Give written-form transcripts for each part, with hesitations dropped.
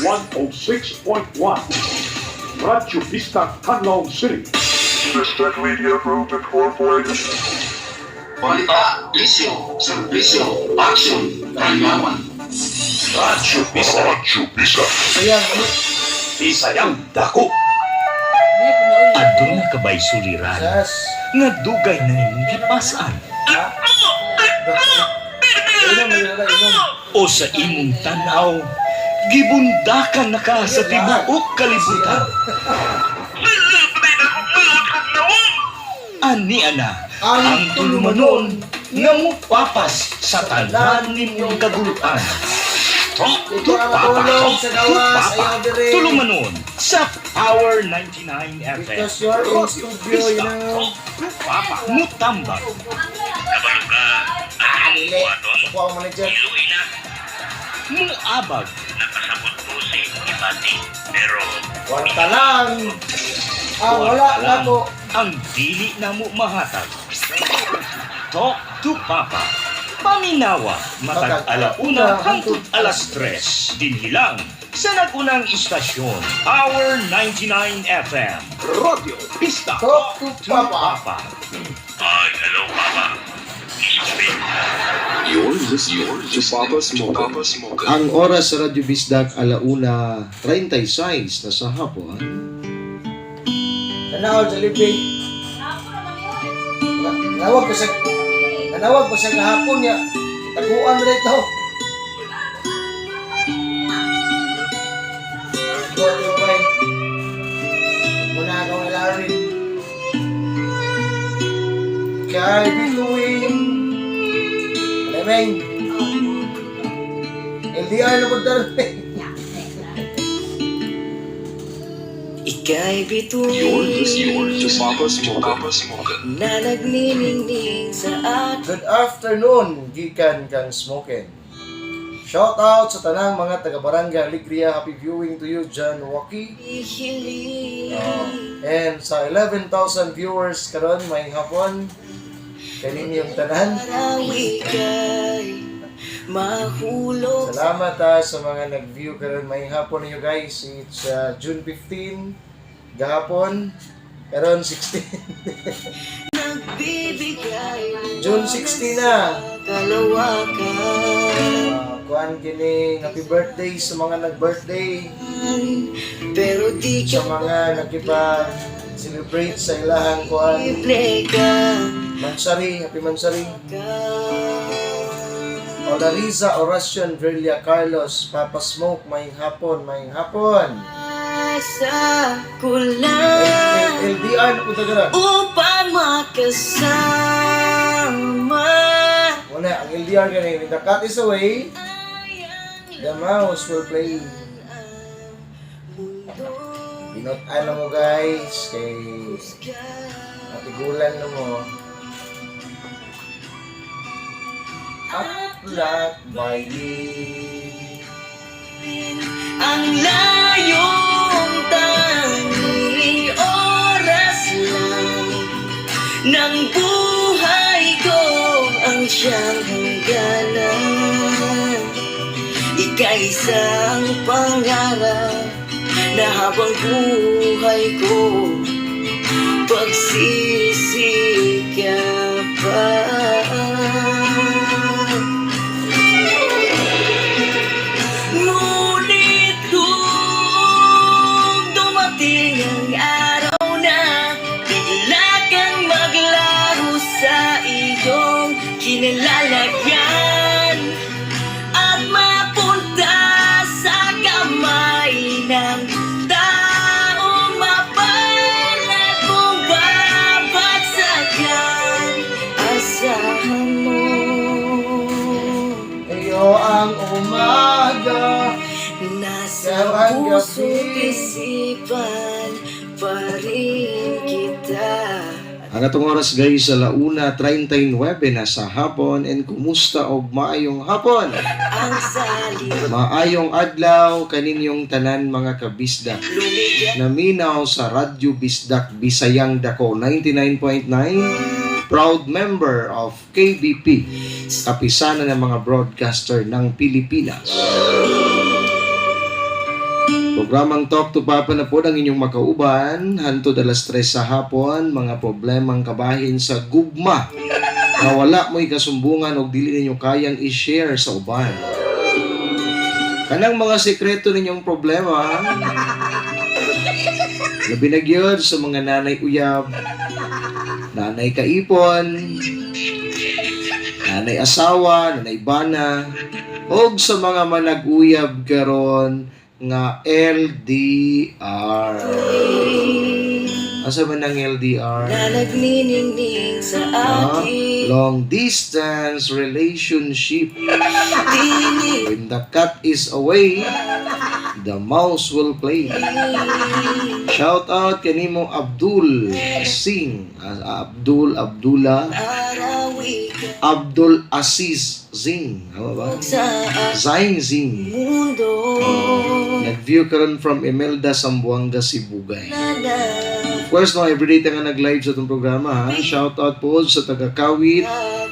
106.1. Radyo Bisdak, Canlaon City. Bisdak Media Group Incorporated. Balita, isyu, serbisyo, aksyon, kayaman. Radyo Bisdak. Radyo Bisdak. Sayang, ano? Bisayang dako. Hindi, pinauli. Aduna ka ba'y suliran Sas. nga dugay na nimong gipas-an Ha? Inom, inom, inom. O sa imong tan-aw gibundakan na ka sa tibuok kalibutan? Ani ana ang tulumanon nga mupapas sa tanan nimong kaguluhan. Talk to Ito ang Papa, matulog Talk sa to gawas, Papa. ayaw dire. Tulumanon sa Power 99 FM. Because you're in studio, you know. Talk to Papa. Mutambag. Dili. Ako ang manager. Muabag. Kwarta lang. Ah, wala Lang na ko. ang dili na mo mahatag. Talk to Papa. Paminawa matag 1:00 hangtod 3:00. Dinhi lang sa nagunang istasyon, Power 99 FM. Radyo Bisdak. Talk to Papa. Papa. You're listening to Papa Smoker. Papa Smoker. Ang oras sa Radyo Bisdak, 1:36 na sa hapon. Nanawag sa libre. Nanawag ko sa kahapon niya. Taguan rin ito. Go, bye. Muna akong ilarin. Kay bituin. Lemeng. LDR na punta rin. Ika'y You're listening bituin to Papa Smoker. Papa Smoker. na nagniningning sa akin. Good afternoon, gikan kang Smoken. Shout out sa tanang mga taga-barangay Alegria. Happy viewing to you, John Waki. Hiling And sa 11,000 viewers karon, may hapon. Kaninyong tanan. Araw ika'y mahulog. Salamat ha, sa mga nag-view karon. May hapon ninyo, guys. It's June 15 gahapon. Karon 16. Nagbibigay June 16 na. Kalawakan. Kuan kini, happy birthday sa mga nag-birthday, Pero di sa ka mga nakipag celebrate sa ilahang kuan Libre ka Mansari, happy Mansari. Ka. Olariza Oracion Verlia Carlos, Papa Smoke, maayong hapon, maayong hapon. Asa ko lang LDR na punta ka. upang makasama. Wala, ang LDR gani, when the cat is away, the mouse will play. Binot-an na mo, guys, kay matigulan na mo. At by Ang layong tanging oras lang ng buhay ko ang siyang hangganan. Ika'y isang pangarap na habang buhay ko pagsisikapan. Ngunit kung dumating ang araw na bigla kang maglaho sa iyong kinalalagyan at mapunta sa kamay ng tao, mapalad mong babagsakan, asahan mo Iyo ang umaga. nasa Pero ang puso't gabi. Isipan pa rin kita. Ang atong oras, guys, sa 1:39 na sa hapon, and kumusta og maayong hapon. Ang salit Maayong adlaw kaninyong tanan, mga kabisdak. lumigay Naminaw sa Radyo Bisdak Bisayang Dako 99.9, proud member of KBP, Kapisanan ng mga Broadcaster ng Pilipinas. Programang Talk to Papa na po ang inyong makauban. Hantod alas 3 sa hapon, mga problemang kabahin sa gugma na wala mo'y kasumbungan o dili ninyo kayang i-share sa uban. Kanang mga sekreto ninyong problema, labi na gyud sa mga nanay uyab, nanay kaipon, nanay asawa, nanay bana, og sa mga manag-uyab karon nga LDR. Asa man ang LDR? Na nagniningning sa Ah, akin. long distance relationship. Tinig When the cat is away, the mouse will play. Shout out kanimo Abdul Singh, Abdul Abdullah, Arawi ka Abdul Aziz Singh. Tama ba? sa Zain Singh. mundo. Nag-view karon from Imelda, Zamboanga, Sibugay. Na na Of course, no, everyday ta nga nag-live sa itong programa, ha? Shout out po sa taga-Kawit,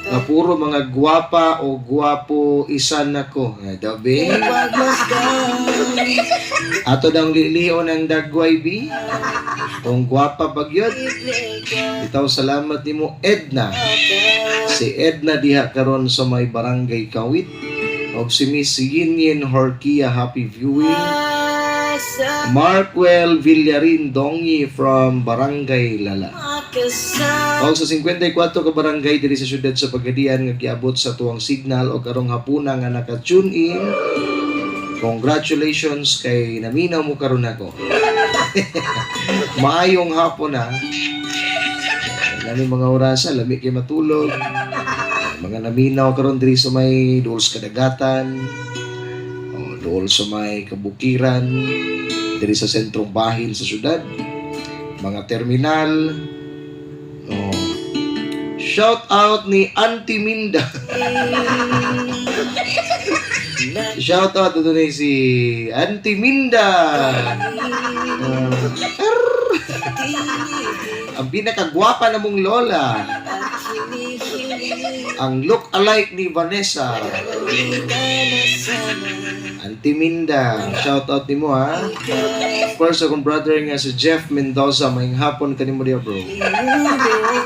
nga puro mga gwapa o gwapo isa na ko. Eh, dabi. Pagmasdan. Ato dang lilion ang dagway bi. Kung gwapa pagyod. Itaw salamat nimo Edna. Si Edna diha karon sa may barangay Kawit. Og si Miss Yinyin Horkia, happy viewing. Sa Markwell Villarin Dongi from Barangay Lala. makasama. Og sa 54 ka barangay diri sa syudad sa Pagadian nga giabot sa tuwang signal og karong hapuna nga naka-tune in. Congratulations kay naminaw mo karon nako. Maayong hapon ha. Lami mga orasa, lami kay matulog. Mga naminaw karon diri sa may duol sa kadagatan, o duol sa may kabukiran, diri sa sentrong bahin sa syudad, mga terminal. Oh. Shout out ni Auntie Minda. Shout out to ni si Auntie Minda. Ang pinakagwapa na mong lola. Ang look alike ni Vanessa. Auntie Minda, shout out nimo ha. Of course, akong brother nga si Jeff Mendoza, maayong hapon kanimo diya bro.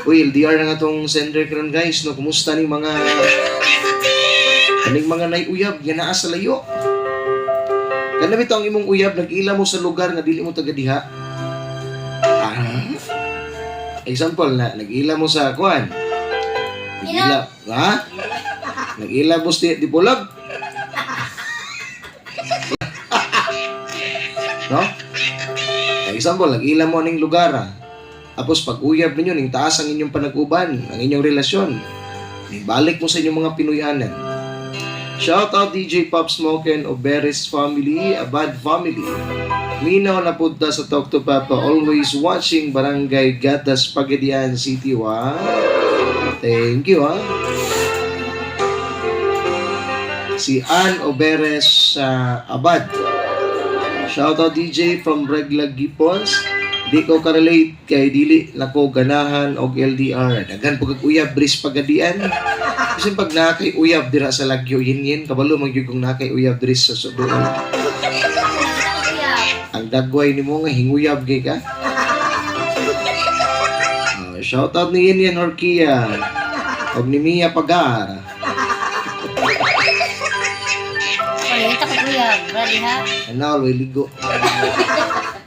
Uy, LDR na nga tong sender karon guys, no? Kumusta ning mga kaning mga nayuyab nga naa sa layo? Kana bitaw ang imong uyab nag-ila mo sa lugar nga dili mo taga diha. Ah. Example na nag-ila mo sa kuan. Nag-ila, ha? Nag-ila mo sa Dipolog. No? Example, nag-ila mo aning lugar. Ah. Tapos pag uyab ninyo, ning taas ang inyong panag-uban, ang inyong relasyon. Ning balik mo sa inyong mga Pinoyanan. Shout out DJ Pop Smoke and Oberes family, Abad family. Minaw na punta sa Talk to Papa, always watching Barangay Gatas, Pagadian City. Wow. Thank you, ha. Si Ann Oberes Abad. Shout out DJ from Regla Gipons. Di ko karelate kay dili nako ganahan og LDR. Daghan pag uyab bris pagadian. Kasi pag naa kay uyab dira sa Lagyo yin yin kabalo man gyud kung naa kay uyab diri sa Sudoon. Ang dagway nimo nga hinguyab kay ka. Shout out ni Yin Yin Horkia og ni Mia Pagar. Wala ko kuya, brali ha. Ano, way ligo.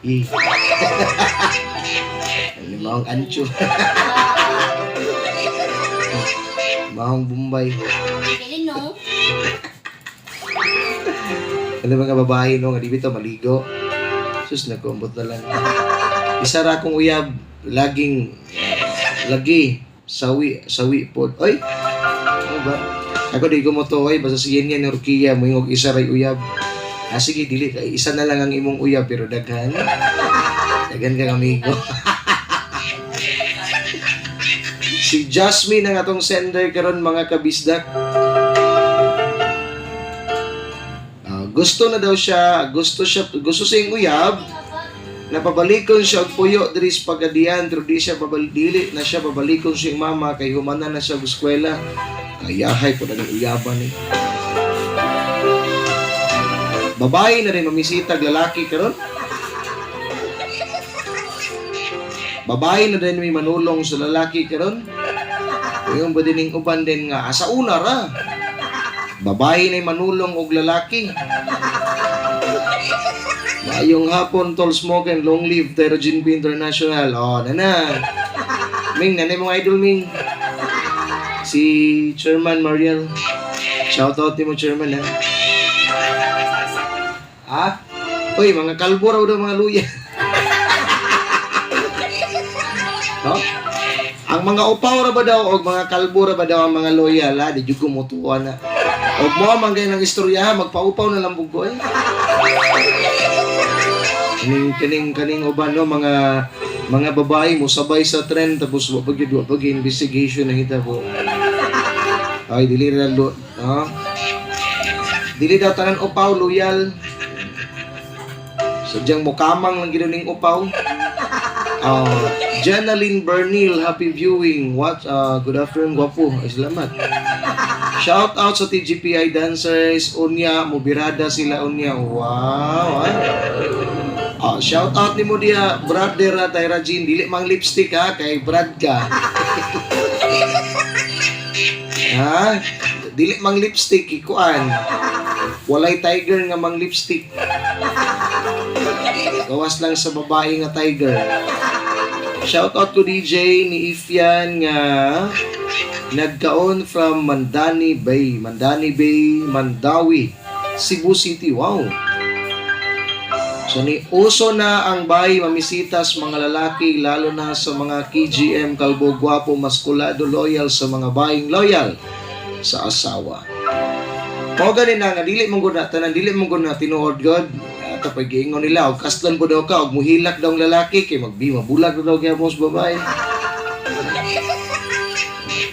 Eh. Ano maong ancho. Maong Bombay. Dili no. Ano mga babae no, nga di bitaw maligo. Sus, nagkumbot na lang. Isa ra akong uyab, laging, lagi, sawi, sawi pod. Oy! Ano ba? Ako di ko mo to, oy, basta si Yen Yen Urquia, moingog isa ray uyab. Ah, sige, dili, kay isa na lang ang imong uyab, pero daghan. Daghan kang amigo. Si Jasmine ang atong sender karon mga kabisdak. Ah, gusto na daw siya, gusto siya, gusto sa iyang uyab, napabalikon siya og puyo diri sa Pagadian, pero di siya babalik, dili na siya babalikon sa iyang mama kay humana na siya og eskwela. Kayahay po na ng uyaban eh. Babae na rin mamisitag lalaki karon. Babae na din may manulong sa lalaki karon. Yung ba din uban din nga sa una ra. Babae na manulong og lalaki. Maayong hapon, Tol Smoke, and long live Tyra P International. Oh, nana. Ming, nanay mong idol, Ming. Si Chairman Mariel. Shout out mo, Chairman, ha. Ah? Uy, mga kalbo raw daw mga luya. No? Ang mga upaw ra ba daw og mga kalbo ra ba daw ang mga loyal, ha? Di jud ko mutuwa na. Og mo man gay ng istorya ha, magpaupaw na lang ko eh. Kaning kaning kaning uban, no, mga babae mo sabay sa trend tapos wa pag investigation na hitabo. Ay, dili ra lo, no? Dili daw tanan upaw loyal. Sadyang mukamang lang gid ning upaw. Jenaline Bernil, happy viewing. What? Good afternoon, gwapo. Ay, salamat. Shout out sa TGPI dancers. Unya, mubirada sila unya. Wow. Ah. Ah, shout out nimo diha, brother ha, Tyra Jean. Dili mang lipstick ha, kay Brad ka. Ha? Dili mang lipstick, ikuan. Walay tiger nga mang lipstick. Gawas lang sa babae nga tiger. Shout out to DJ ni Ifyan nga nagkaon from Mandani Bay. Mandani Bay, Mandawi, Cebu City. Wow. So ni uso na ang bay mamisitas mga lalaki, lalo na sa mga KGM, kalbo, gwapo, maskulado, loyal sa mga baying loyal sa asawa. Mao gani na nga dili mong guna tanan, dili mong guna tinuod god. Ato pag giingon nila og kaslan po daw ka og muhilak daw ang lalaki kay magbi mabulag daw gyapon sa babae.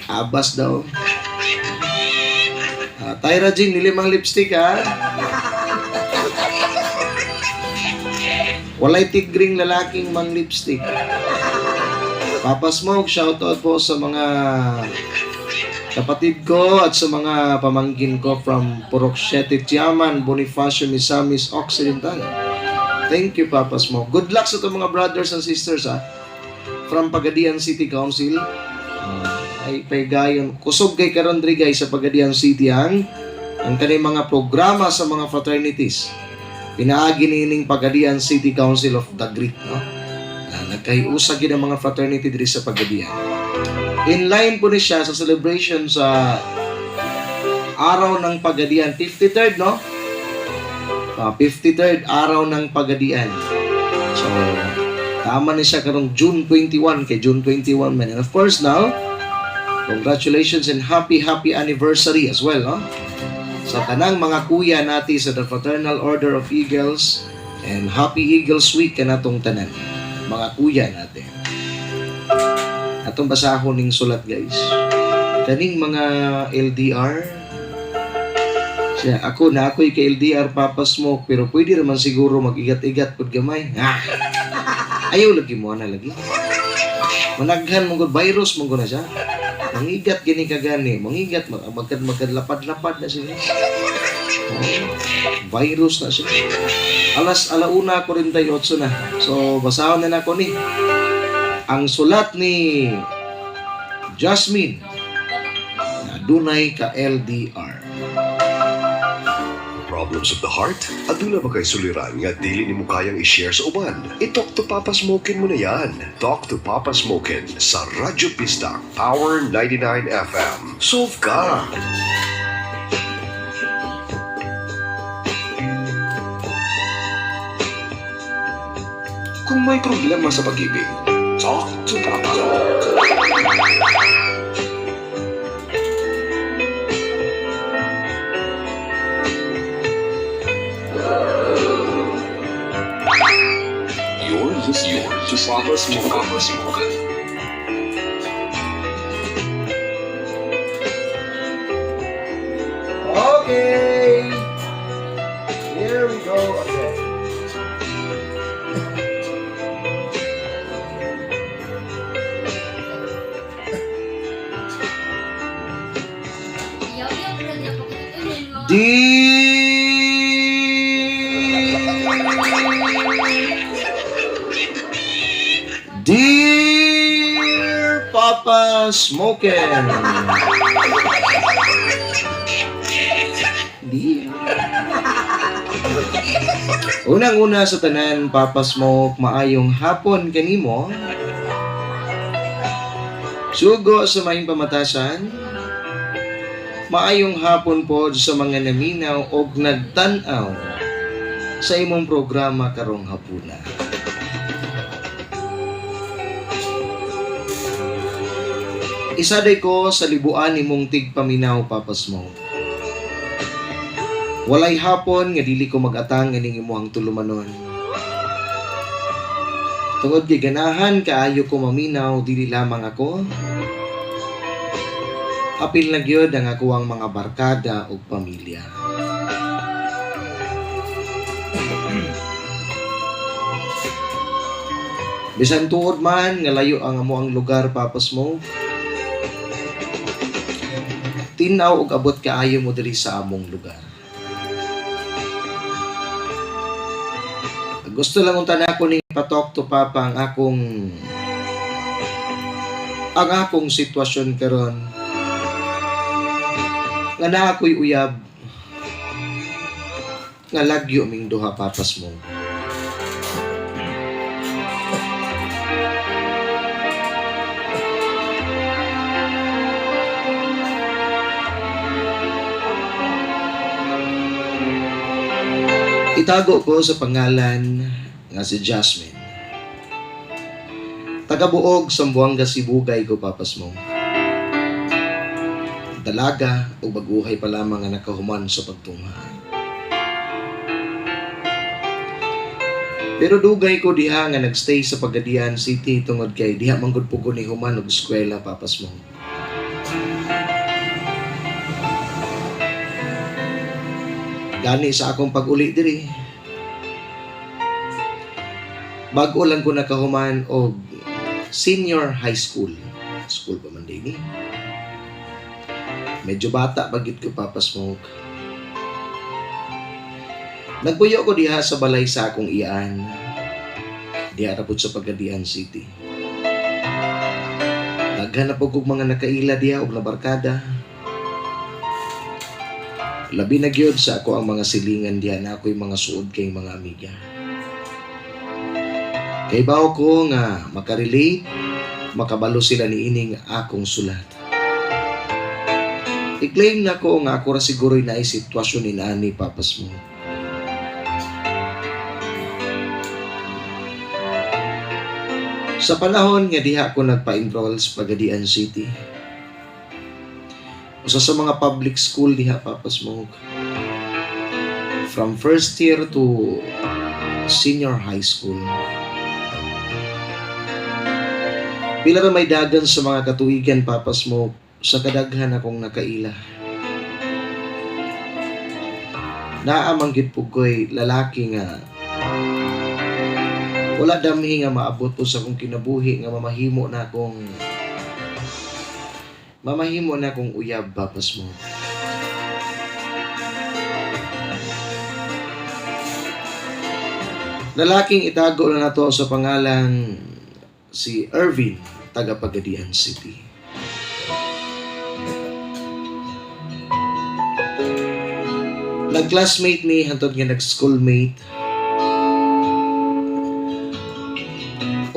Abas daw. Ah, Tyra Jean, dili mang lipstick ha. Walay tigring lalaking mang lipstick. Papa Smoke, shoutout po sa mga kapatid ko at sa mga pamangkin ko from Purok 7, Tiaman, Bonifacio, Misamis Occidental. Thank you, Papa Smoke. Good luck sa itong mga brothers and sisters, ha. From Pagadian City Council. Ay, paygayon. Kusog kay karon diri guys sa Pagadian City ang kaning mga programa sa mga fraternities. Pinaagi niining Pagadian City Council of the Great, no? Na nagkahiusa gid ang mga fraternity diri sa Pagadian. In line po ni siya sa celebration sa Araw ng Pagadian, 53rd, no? Ah, 53rd Araw ng Pagadian. So, tama ni siya karong June 21, kay June 21 man. And of course now, congratulations and happy happy anniversary as well, no? Sa tanang mga kuya nati sa the Fraternal Order of Eagles, and Happy Eagles Week kanatong tanan mga kuya natin. Atong basahon ning sulat, guys. Kaning mga LDR siya, ako na ako'y kay LDR, Papa Smoke, pero pwede naman siguro mag-igat-igat pud gamay. Ah. Ayaw lagi mo na lagi. Managhan mo gud virus mo gud na siya. Mangigat gini ka gani, mangigat mag magkad magkad lapad-lapad na sila. Oh, virus na siya. Alas 1:48 na. So basahon na nako ni ang sulat ni Jasmine na dunay ka LDR. Problems of the heart? Aduna ba kay suliran nga dili nimo kayang i-share sa uban? I-talk to Papa Smokin mo na yan. Talk to Papa Smokin sa Radyo Pista Power 99 FM. Solve ka! Kung may problema sa pag-ibig, talk to Papa. You're listening to Papa Smokin. Papa Smokin. Okay. Here we go again. Yaw-yaw, brad, napakita yun, mga Dear Dear Papa Smokin. Dear. Unang-una sa tanan, Papa Smoke, maayong hapon kanimo. Sugo sa maayong pamatasan. Maayong hapon po sa mga naminaw og nagtan-aw sa imong programa karong hapuna. Isaday ko sa libuan nimong tigpaminaw, Papa Smoke. Walay hapon nga dili ko mag-atang ining imuhang tulumanon. Tungod kay ganahan kaayo ko maminaw dili lamang ako. Apil na gyud ang akuang mga barkada ug pamilya. Bisan tuod man nga layo ang amoang lugar, Papa Smoke. Tinaw ug abot kaayo mo diri sa among lugar. Gusto lang unta nako ning patalk to Papa ang akong sitwasyon karon nga naa ako'y uyab nga lagyo ming duha, Papa Smoke. Itago ko sa pangalan nga si Jasmine. Tagabuog Zamboanga Sibugay ko, Papa Smoke. Dalaga o baguhay pa lamang nga nakahuman sa pagtungha. Pero dugay ko diha nga nagstay sa Pagadian City tungod kay diha man gud ko ni human og eskwela, Papa Smoke. Gani sa akong pag-uli diri, bago lang ko nakahuman og senior high school. School pa man din eh. Medyo bata pa gyud ko, Papa Smoke. Nagpuyo ko diha sa balay sa akong iyaan. Diha ra pud sa Pagadian City. Daghan na pud kog mga nakaila diha og nabarkada. Labi na gyud sa ako ang mga silingan diha na ako'y mga suod kay mga amiga. Kay bawo ko nga makarelate, makabalo sila ni ining akong sulat. I-claim na ko nga ako ra siguro'y naay sitwasyon ni ani, Papa Smoke. Sa panahon nga diha ako nagpa-enroll sa Pagadian City, usa sa mga public school diha, Papa Smoke. From first year to senior high school. Pila ra may dagan sa mga katuigan, Papa Smoke, sa kadaghan akong nakaila. Naa man gyud pud ko'y lalaki nga wala damhi nga maabot po sa akong kinabuhi nga mamahimo na akong uyab, Papa Smoke. Lalaking itago na nato sa pangalang si Irvin, taga Pagadian City. Nag-classmate ni hantod nga nag-schoolmate.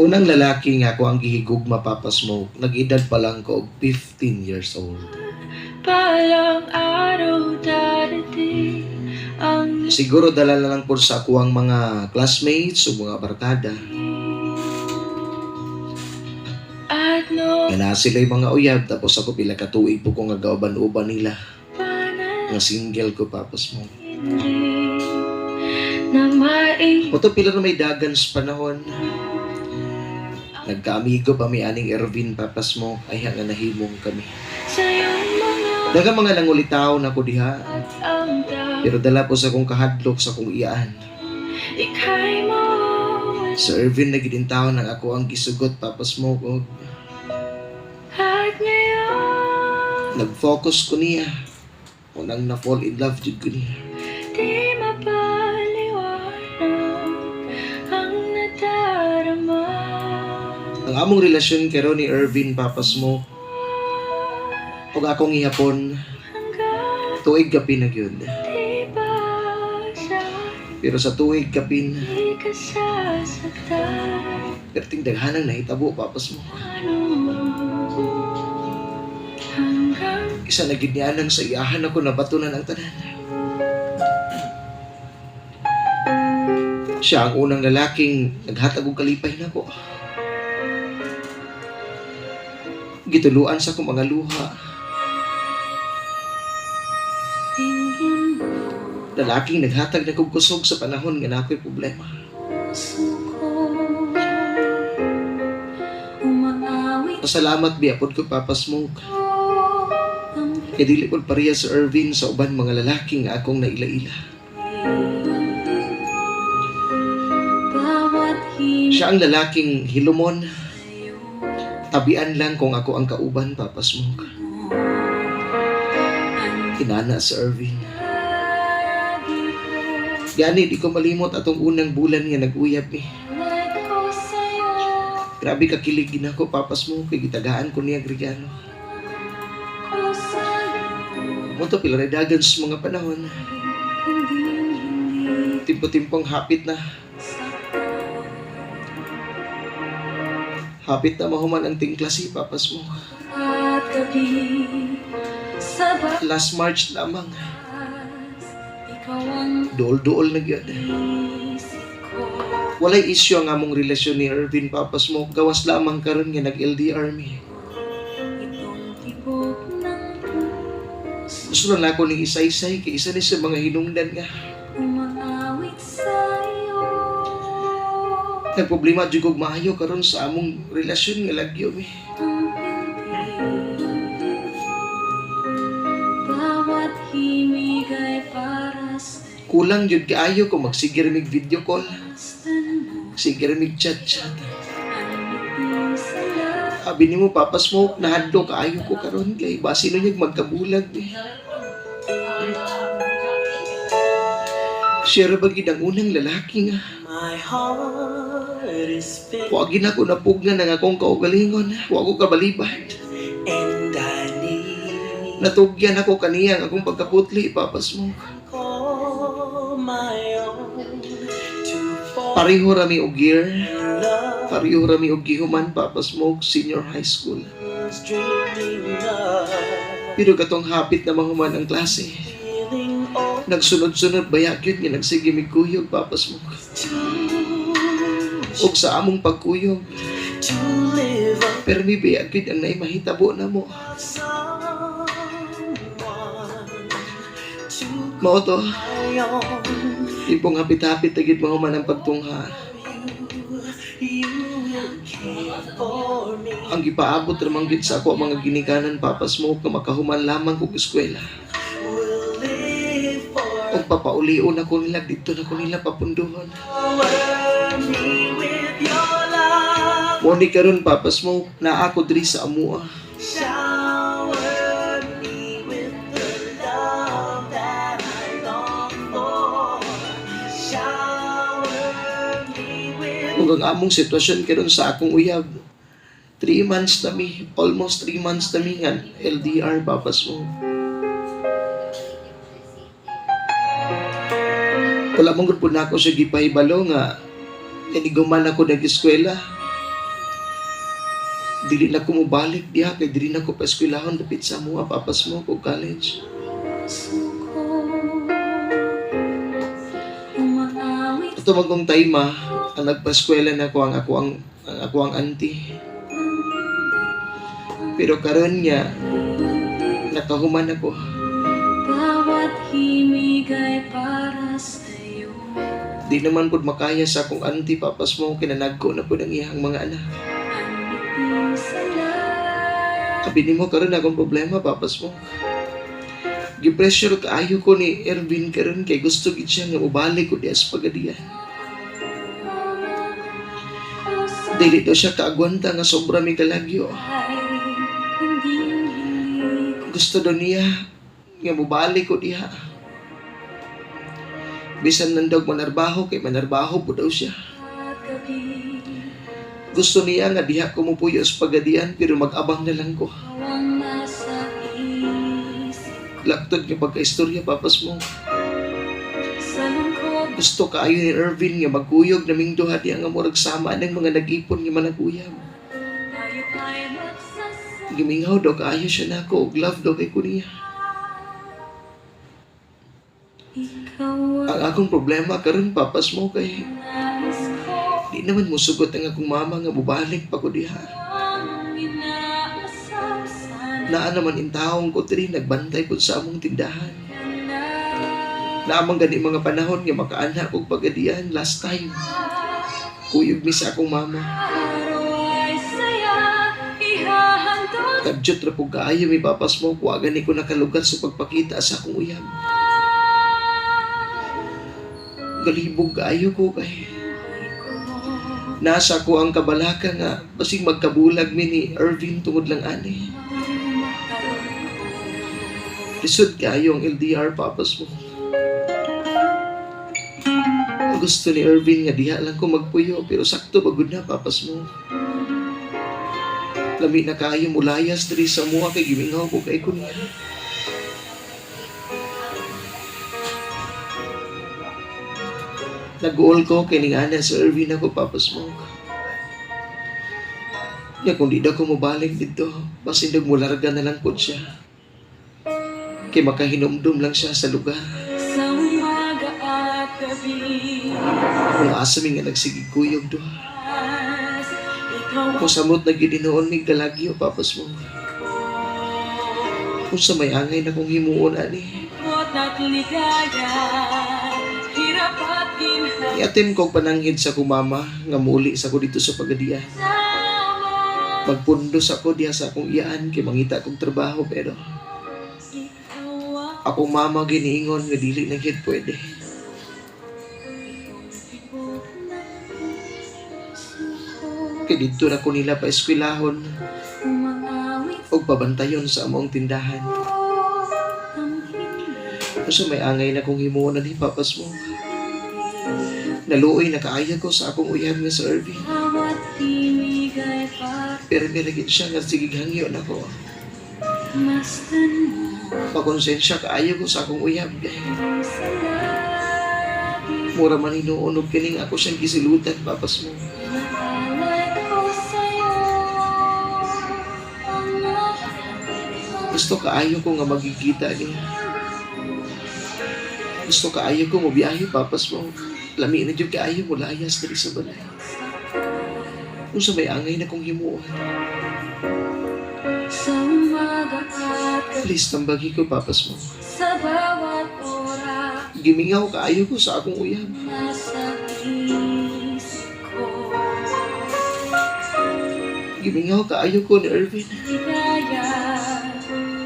Unang lalaki nga ako ang gihigugma, Papa Smoke, nag-edad pa lang ko og 15 years old. Balang araw darating ang Siguro dala na lang po sa ako ang mga classmates o mga barkada. At no Nga naa sila'y mga uyab, tapos ako pila ka tuig po ko nga gauban-uban nila. Nga single ko, Papa Smoke. Hindi na mai Mao pila na may dagan sa panahon. Nagkaamigo pa mi aning Ervin, Papa Smoke, ay nga nahimong kami. Sa iyong mga Daghang mga nangulitaw na ko diha, at ang dami pero dala po sa akong kahadlok sa akong iyaan. Ika'y mo Sa Ervin na gid taon ang ako ang gisugot, Papa Smoke, og At ngayon nag-focus ko niya. Unang na fall in love jud ko niya. Di mapaliwanag. Ang among relasyon karon ni Irvin, Papa Smoke, ug akong ihapon, Hanggang tuig kapin na gyud. di ba siya Pero sa tuig kapin, di ka sasaktan? perting daghanang nahitabo, Papa Smoke. Ano mo hanggang Isa na gid niya nang sa iyahan ako nabatunan ang tanan. Siya ang unang lalaking naghatag og kalipay nako. Gituluan sa akong mga luha. tingin mo Lalaking naghatag na kog kusog sa panahon nga naa ko'y problema. Puso ko umaawit Pasalamat biya pod ko, Papa Smoke. Ang Kay dili pod pareha sa Irvin sa uban mga lalaki nga akong naila-ila. bawat himig Siya ang lalaking hilumon, sa'yo. Tabian lang kung ako ang kauban, Papa Smoke. Kinana sa Irvin. Lagi ko Gani, di ko malimot atong unang bulan nga nag-uyab eh. alay ko sa'yo. Grabe ka kilig gina ko, Papa Smoke, kay gitagaan ko niya regalo. Ko sa'yo. Mo to pila ra dagan sa mga panahon. Hindi, hindi Timpo-timpong hapit na. saktan. Hapit na mahuman ang tingklasi, Papa Smoke. At gabi sa Last March lamang, bakas, ikaw ang duol-duol na gyud. isip ko. Walay isyu ang among relasyon ni Irvin, Papa Smoke. Gawas lamang karon nga nag-LDR mi. Itong tibok ng puso Gusto lang nako ning isaysay kay isa ni sa mga hinungdan nga umaawit sa'yo. nagproblema jud kog maayo karon sa among relasyon nga lagyo mi. Ang pinti. Bawat himig ay para sa'yo. Kulang jud kaayo kung magsigir mig video call, Masdan mo sigir mig chat-chat. ang ngiti sa lahat. Abi nimo, Papa Smoke, nahadlo kaayo ko karon kay basi no nyag magkabulag mi. Siya ra ba gid ang unang lalaki nga My heart is filled wa gid nako napugnan ang akong kaugalingon, wa ko kabalibad. and I need Natugyan ako kaniya ang akong pagkaputli, Papa Smoke. Call my own to fall Pareho ra mi og year, in love. pareho ra mi og gihuman, Papa Smoke, senior high school. Dreaming of Pero katong hapit na mahuman ang klase, feeling all nagsunod-sunod bayak yun nga nagsige mig kuyog, Papa Smoke. too Og sa among pagkuyog, to live up pero mi bayak yun ang naimahitabo na mo. someone to Mao to, my own. tipong hapit-hapit na gid mahuman ang pagtungha. You will care for me. Ang gipaabot ramang gid sa ako ang mga ginikanan, Papa Smoke, nga makahuman lamang kog eskwela. Will live for Og papaulion ako nila, didto na ko nila papunduhon. me with your love. Mo ni karon, Papa Smoke, naa ako diri sa amua. Shower me with the love that I long for. Shower me with Ug ang among sitwasyon karon sa akong uyab, 3 months na mi, almost 3 months na mi nga LDR, Papa Smoke. Wala mong grupo na ako siya gipahibalo nga iniguman ako nag-eskwela. Dili na ko mobalik diha kay dili na ko pa eskwelahon dapit sa amoa, Papa Smoke, og college. Puso ko umaawit Ato magong time ah, ang nagpa-eskwela na ako ang ako ang auntie. Pero karon nga nakahuman ako. Bawat himig ay para sa'yo. Di naman pud makaya sa akong auntie, Papa Smoke, kinanagko na pud ang iyang mga anak. Ang ngiti sa lahat. Abi nimo karon akong problema, Papa Smoke. Gi-pressure kaayo ko ni Ervin karon kay gusto gid siya nga mobalik ko diha sa Pagadian. Ko sa'yo Dili daw siya kaagwanta nga sobra mi kalagyo. ay hindi hindi ko Gusto daw niya nga mobalik ko diha. Bisan nandog manarbaho kay manarbaho po daw siya. at gabi Gusto niya nga diha ko mupuyo sa Pagadian pero mag-abang na lang ko. Ang nasa isip Laktod nga pagkaistorya, Papa Smoke. sa lungkot. Gusto kaayo ni Irvin nga magkuyog naming duha diha nga murag sama ng mga nag-ipon nga managuyab. Tayo ay magsasama. Gimingaw daw kaayo siya nako og love daw kay ko niya. Ikaw Ang akong problema karon, Papa Smoke, kay ang nais ko. di naman mosugot ang akong mama nga mobalik pa ko diha. Ang inaasam sana Naa naman intawong ko diri nagbantay pud sa among tindahan. ka na. Naamang gani mga panahon nga makaana og Pagadian last time. Kuyog mi sa akong mama. Araw ay saya, ihahandog. Kadyot ra pug kaayo mi, Papa Smoke, wa gani ko nakalugar sa pagpakita sa akong uyab. Galibog kaayo ko kay Buhay ko. nasa ko ang kabalaka nga basig magkabulag mi ni Irvin tungod lang ani. Ang mahal ko. Lisod kaayo ang LDR, Papa Smoke. Gusto ni Irvin nga diha lang ko magpuyo pero sakto bagud na, Papa Smoke. Lami na kaayo mulayas diri sa mua kay gimingaw ko kay ko niya. Nag-uol ko kay ning ana sa Irvin ako, Papa Smoke. Nya kung di daw ko mobalik didto, basin daw mularga na lang po siya. Kay makahinumdum lang siya sa lugar. Sa umaga at gabi, Kung asa mi nga nagsigigkuyog duha. ikaw Kung samot na gid noon mig galagyo, Papa Smoke. Kung sa may angay na kong himuon ani. Lungkot at ligaya, hirap at ginhawa. Iatim kog pananghid sa kumama nga muli sa ko dito sa Pagadian. Magpundos ako diha sa akong iyaan kay mangita kog trabaho pero Ikaw ang akong mama giniingon nga dili na gid pwede. tibok ng puso ko. Kay didto na ko nila pa eskwelahon Umaawit og pabantayon sa among tindahan. damhin. Unsa may angay na kong himuon ani, Papa Smoke. Naluoy na kaayo ko sa akong uyab nga sa Irvin. Bawat himig ay parang Pero miragin siya nga sige hangyo nako. masdan mo Pakonsensya kaayo ko sa akong uyab. sa labi. Mura man hinuon og kining ako siyang gisilutan, Papa Smoke. Naalay ko sa'yo ang aking Gusto kaayo ko nga magigita niya. Gusto kaayo ko mobiyahe, Papa Smoke. Lami na jud kaayo mulayas diri sa balay. Unsa may angay na kong himuon. Sa umaga at gabi, Please tambagi ko, Papa Smoke. sa bawat oras Gimingaw kaayo ko sa akong uyab. nasa isip ko. Gimingaw kaayo ko ni Irvin. Ligaya,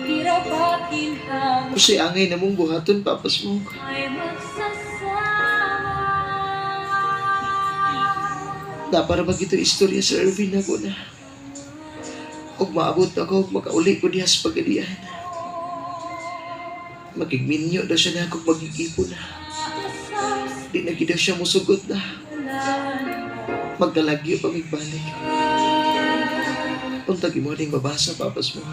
hirap at ginhawa Unsay angay na mong buhaton, Papa Smoke. ay magsasama. Na para ba gito istorya sa Irvin ako na. Og maabot ako og makauli ko diha sa Pagadian. Magigminyo daw siya na ako magigipon na. Di na gid daw siya musugot na. Magkalagyo pa migbalik. Untag imo ning mabasa, Papa Smoke.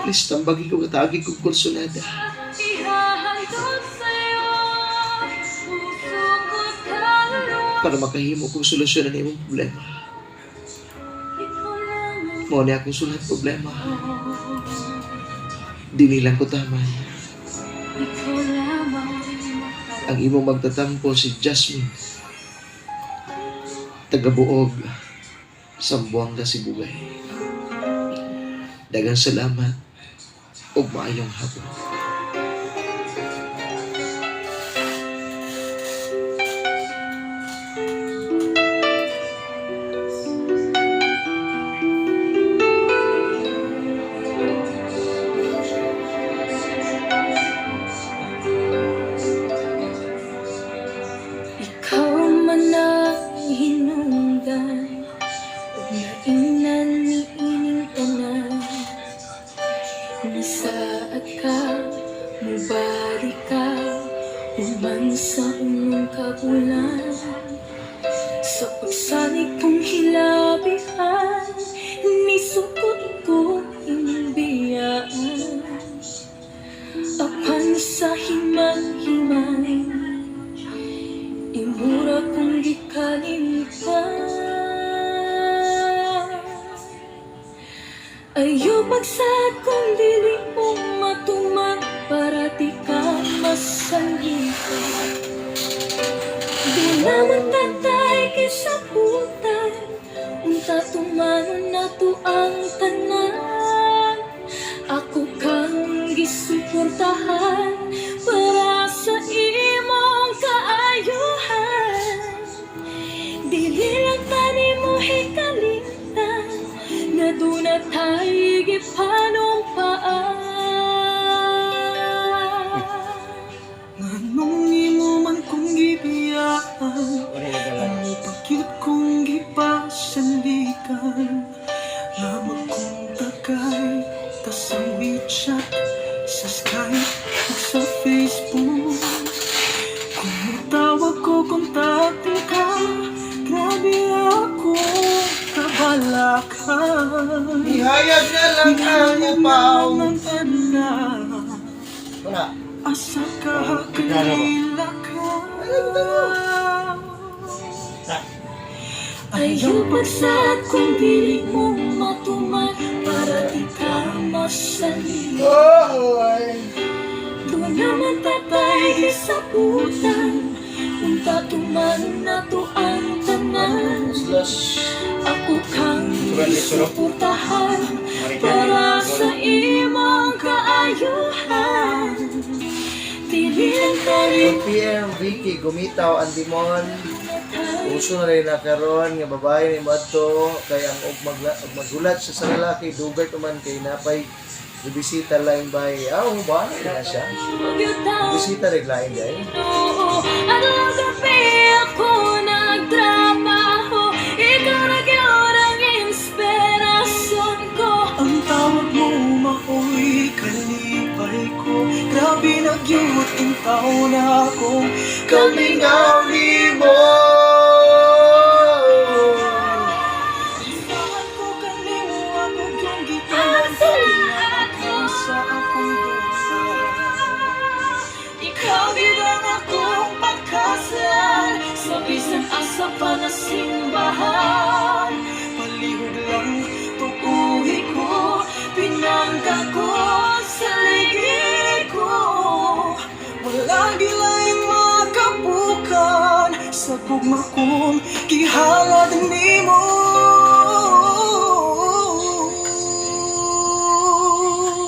Please tambagi ko katagi kog kursunada. Ihahandog sa'yo, puso ko't kaluluwa. Para makahimo kong solusyon ang imong problema. Ikaw lang ang Mao ni akong sulat problema. Dili lang ko taman. Ikaw lamang mahal. Ang imong magtatampo si Jasmine. Tagabuog, Sambuanga, Sibugay. Daghang salamat ug maayong hapon. Ikaw man ang hinungdan ug naingnan niining tanan. Nasaad ka, mubalik ka, human sa unong kabulan. Sa pagsalig kong hilabihan, nisukot ko imong biyaan. Apan sa himan-himan, imura kong gikalimtan. Ayaw pagsad kung dili mo matuman para di ka masalitan. Di naman tatay kaysa putan, unta tumanon na to ang tanan. Ako kang gisuportahan para sa imong kaayuhan. Dili lang tani mo hikalimtan nga duna tay gipanumpaan. Nganong imo man kong gibiyaan, Ang pagyud kong gipasalikan, nga magkontakay ta sa WeChat, sa Skype ug sa Facebook. Kung mutawag ko kontakto ka, grabe ako kabalakan. Ihayag na lang ang upaw. Ang tanan. Wala. Asa ka kaila ka. Ayaw pagsad kung dili mo matuman para di ka masalitan. Oh, ay. Doon naman tatay sa putan, unta tuman na to ang tanan. Slash. Ako kang isuportahan para sa imong kaayuhan. Dili lang tani PM Vicky gumitaw ang demon. Uso na rin na karon nga babae ni Madto kay ang og maghulat siya sa lalaki dugay pa man kay napay gibisita laing bay. Ah, oh, ba na siya? Bisita rin laing day. Oo, adlaw gabi ako nagtrabaho. Ikaw ra gyud ang inspirasyon ko. Ang tawag mo mao'y kalipay ko. Grabe na gyud intaw na akong Kamingaw nimo. Gisahan ko kanimo ako yung gituman Ang sala ako. sa akong dusa. Ikaw gyud ang akong pagkasal sa bisan asa pa na simbahan. Palihog lang tuuhi ko, Pinangka ko sa ligid ko. wala gilay makapukan sa gugma kong gihalad nimo.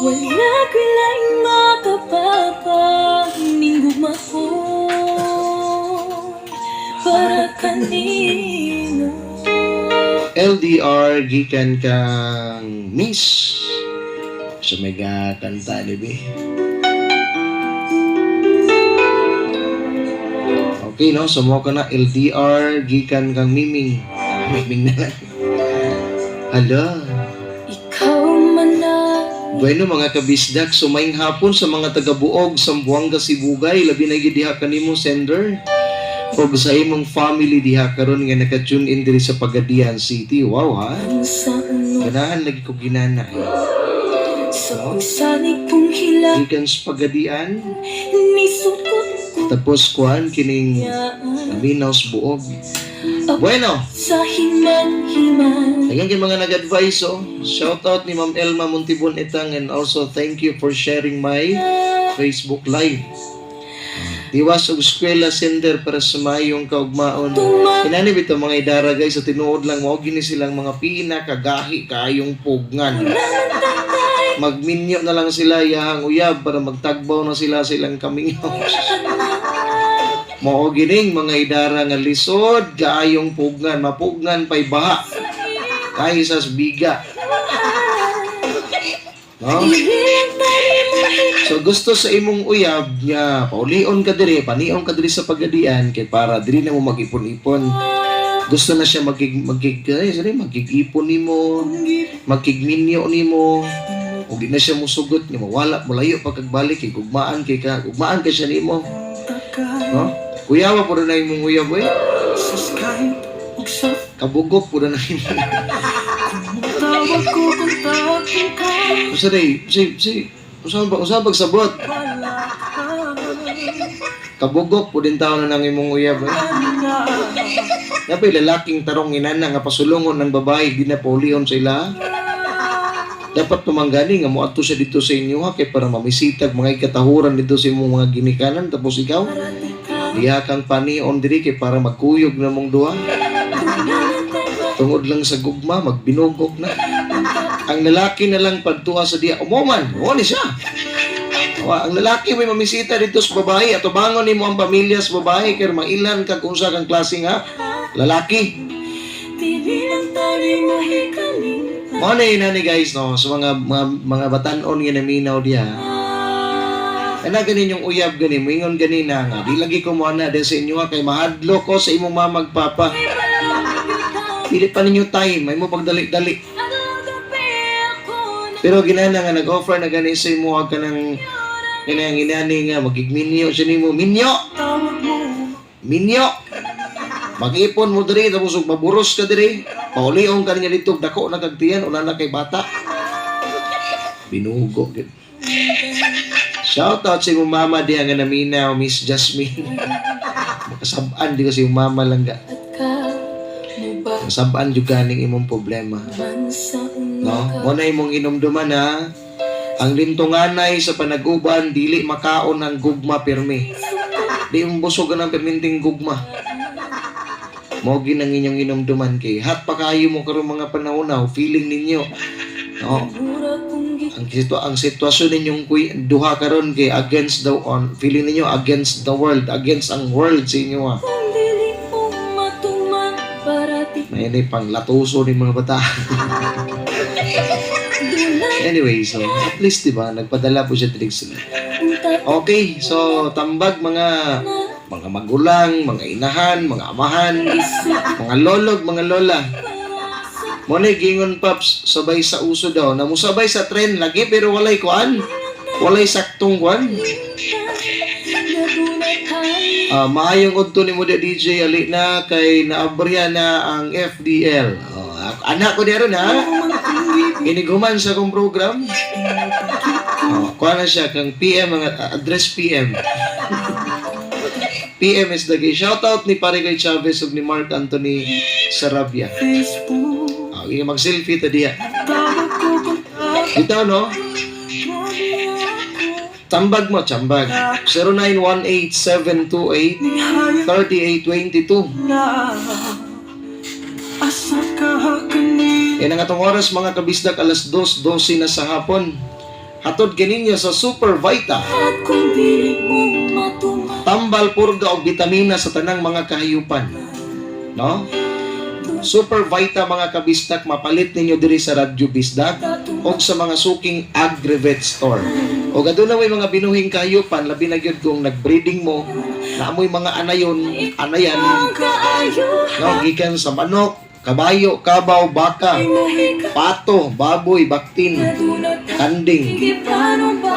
Wala ko'y laing makapapaningugma ko para kanino. LDR gikan kang Miss sa mega kanta ni B. Okay no, so mo ka na LDR gikan kang Miming. Miming na lang. Hala. Ikaw man ang Bueno mga kabisdak, sumaing hapon sa mga taga-buog, Sambuanga, Sibugay, labi na gid diha kanimo sender. Og sa imong family diha karon nga naka-tune in diri sa Pagadian City. Wow ha. sa uno Ganahan lagi ko ginana. Eh. sa pagsalig kong hila Gikan sa Pagadian, nisukot ko tapos kuan kining yaan Minaw sa buog. Bueno, sa himan-himan. Ayan kay mga nag-advise oh. Shout out ni Ma'am Elma Montibon Itang and also thank you for sharing my Facebook Live. Diwas og eskwela sender para sa mayong kaugmaon. Inani bitaw mga idara guys sa tinuod lang mao gini silang mga pinakagahi kaayong pugnan. Magminyo na lang sila yahang uyab para magtagbaw na sila sa ilang kamingaw. Mao gining mga idara nga lisod kaayong pugnan, mapugnan pay baha. Kaysa sa biga. No? So gusto sa imong uyab nga paulion ka diri, panion ka diri sa pagadian kay para diri na mo mag-ipon-ipon. Gusto na siya magig magig ay, sorry, magigipon nimo, magkigminyo nimo. Ug di na siya musugot nga mawala molayo pa kag balik kay gugmaan kay ka, gugmaan kay siya nimo. Takay No? Kuyawa puro na imong uyab oy. sa Skype Ug sa Kabugok po na nang tawag ko kontakin ka. Usa day, si si usa ba usa pagsabot. Wala ka Kabugok po din taon na nang imong uyab. Eh. na. Napay lalaking tarong inana nga pasulungon ng babae di na paulion sa ila. Dapat tumanggani nga moadto siya dito sa inyo ha kay para mamisitag mga ikatahuran dito sa imong mga ginikanan, tapos ikaw diha kang panion diri kay para magkuyog na mong duha. Tungod lang sa gugma, magbinugok na. Ang lalaki na lang pagtuwa sa diya, umuman, mo ni siya. Wa, ang lalaki may mamisita dito sa babae at bangon nimo ang pamilya sa babae kay mailan kag unsa kang klase nga lalaki. Dili lang tayo mahikaling. Mao na yun nani guys, no, sa mga batan-on nga naminaw diha. Ana ganin yung uyab gani, moingon ganina nga di lagi ko mo ana dahil sa inyo ha, kay mahadlok ko sa imong mama ug papa. Dili pa ninyo time, may mo pagdali-dali. Pero ginana nga nag-offer na gani sa imo ka ng kanang inani nga magigminyo siya nimo, minyo. Tawag mo. Minyo. Mag-ipon mo diri tapos ug maburos ka diri. Paulion ka niya dito dako na kag tiyan, wala na kay bata. Binugo gid. Shout out sa imong mama diha nga naminaw, Miss Jasmine. Makasab-an di ko sa imong mama lang ga. At ka mo ba Kasab-an jud ganing imong problema. man sa una No? ka Mo na imong inumduman ha. Ang lintunganay sa panaguban dili makaon ang gugma pirmi. Di mo busog ang perminting gugma. Mo ginang inyong inumduman kay hat pa kayo mo karong mga panahon na feeling ninyo. No? Mura kong Ang sitwasyon ninyong duha karon kay against the on feeling ninyo against the world, against ang world sa inyo ha. Kung dili mo matuman para di May ni pang latuso ni mga bata. dula Anyway, so at least di ba nagpadala po siya diri sila. unta Okay, so tambag mga magulang, mga inahan, mga amahan, mga lolog, mga lola. Mo na gingon paps, sabay sa uso daw. Na musabay sa trend lagi pero walay kuan. Walay saktong kuan. Naduna tayo. Ah, maayong udto nimo di DJ ali na kay naabriya na ang FDL. Oh, anak ko di ha. Iniguman sa akong program. Oh, kuha na siya kang PM ang address PM. PM is the key. Shoutout ni Pare Chavez ug ni Mark Anthony Sarabia. Facebook. Ah, okay, mag-selfie ta diha. Tawag ko kontakin. Bitaw no? Grabe ako. Tambag mo, tambag. 0918-728-3822. Na. Asa ka kanina. Yan ang atong oras mga kabisdak, alas 2:12 na sa hapon. Hatod ganinyo sa Super Vita. At kung dili mo matuman Tambal purga og bitamina sa tanang mga kahayupan. No? Super Vita mga kabisdak, mapalit ninyo diri sa Radyo Bisdak o sa mga suking Agrivet store. O aduna may mga binuhing kahayupan, labi na gyud kung nagbreeding mo, naamoy mga anayon, anayan, kaayo no, gikan sa manok, kabayo, kabaw, baka, pato, baboy, baktin, Naduna tayo kanding. Giplano ba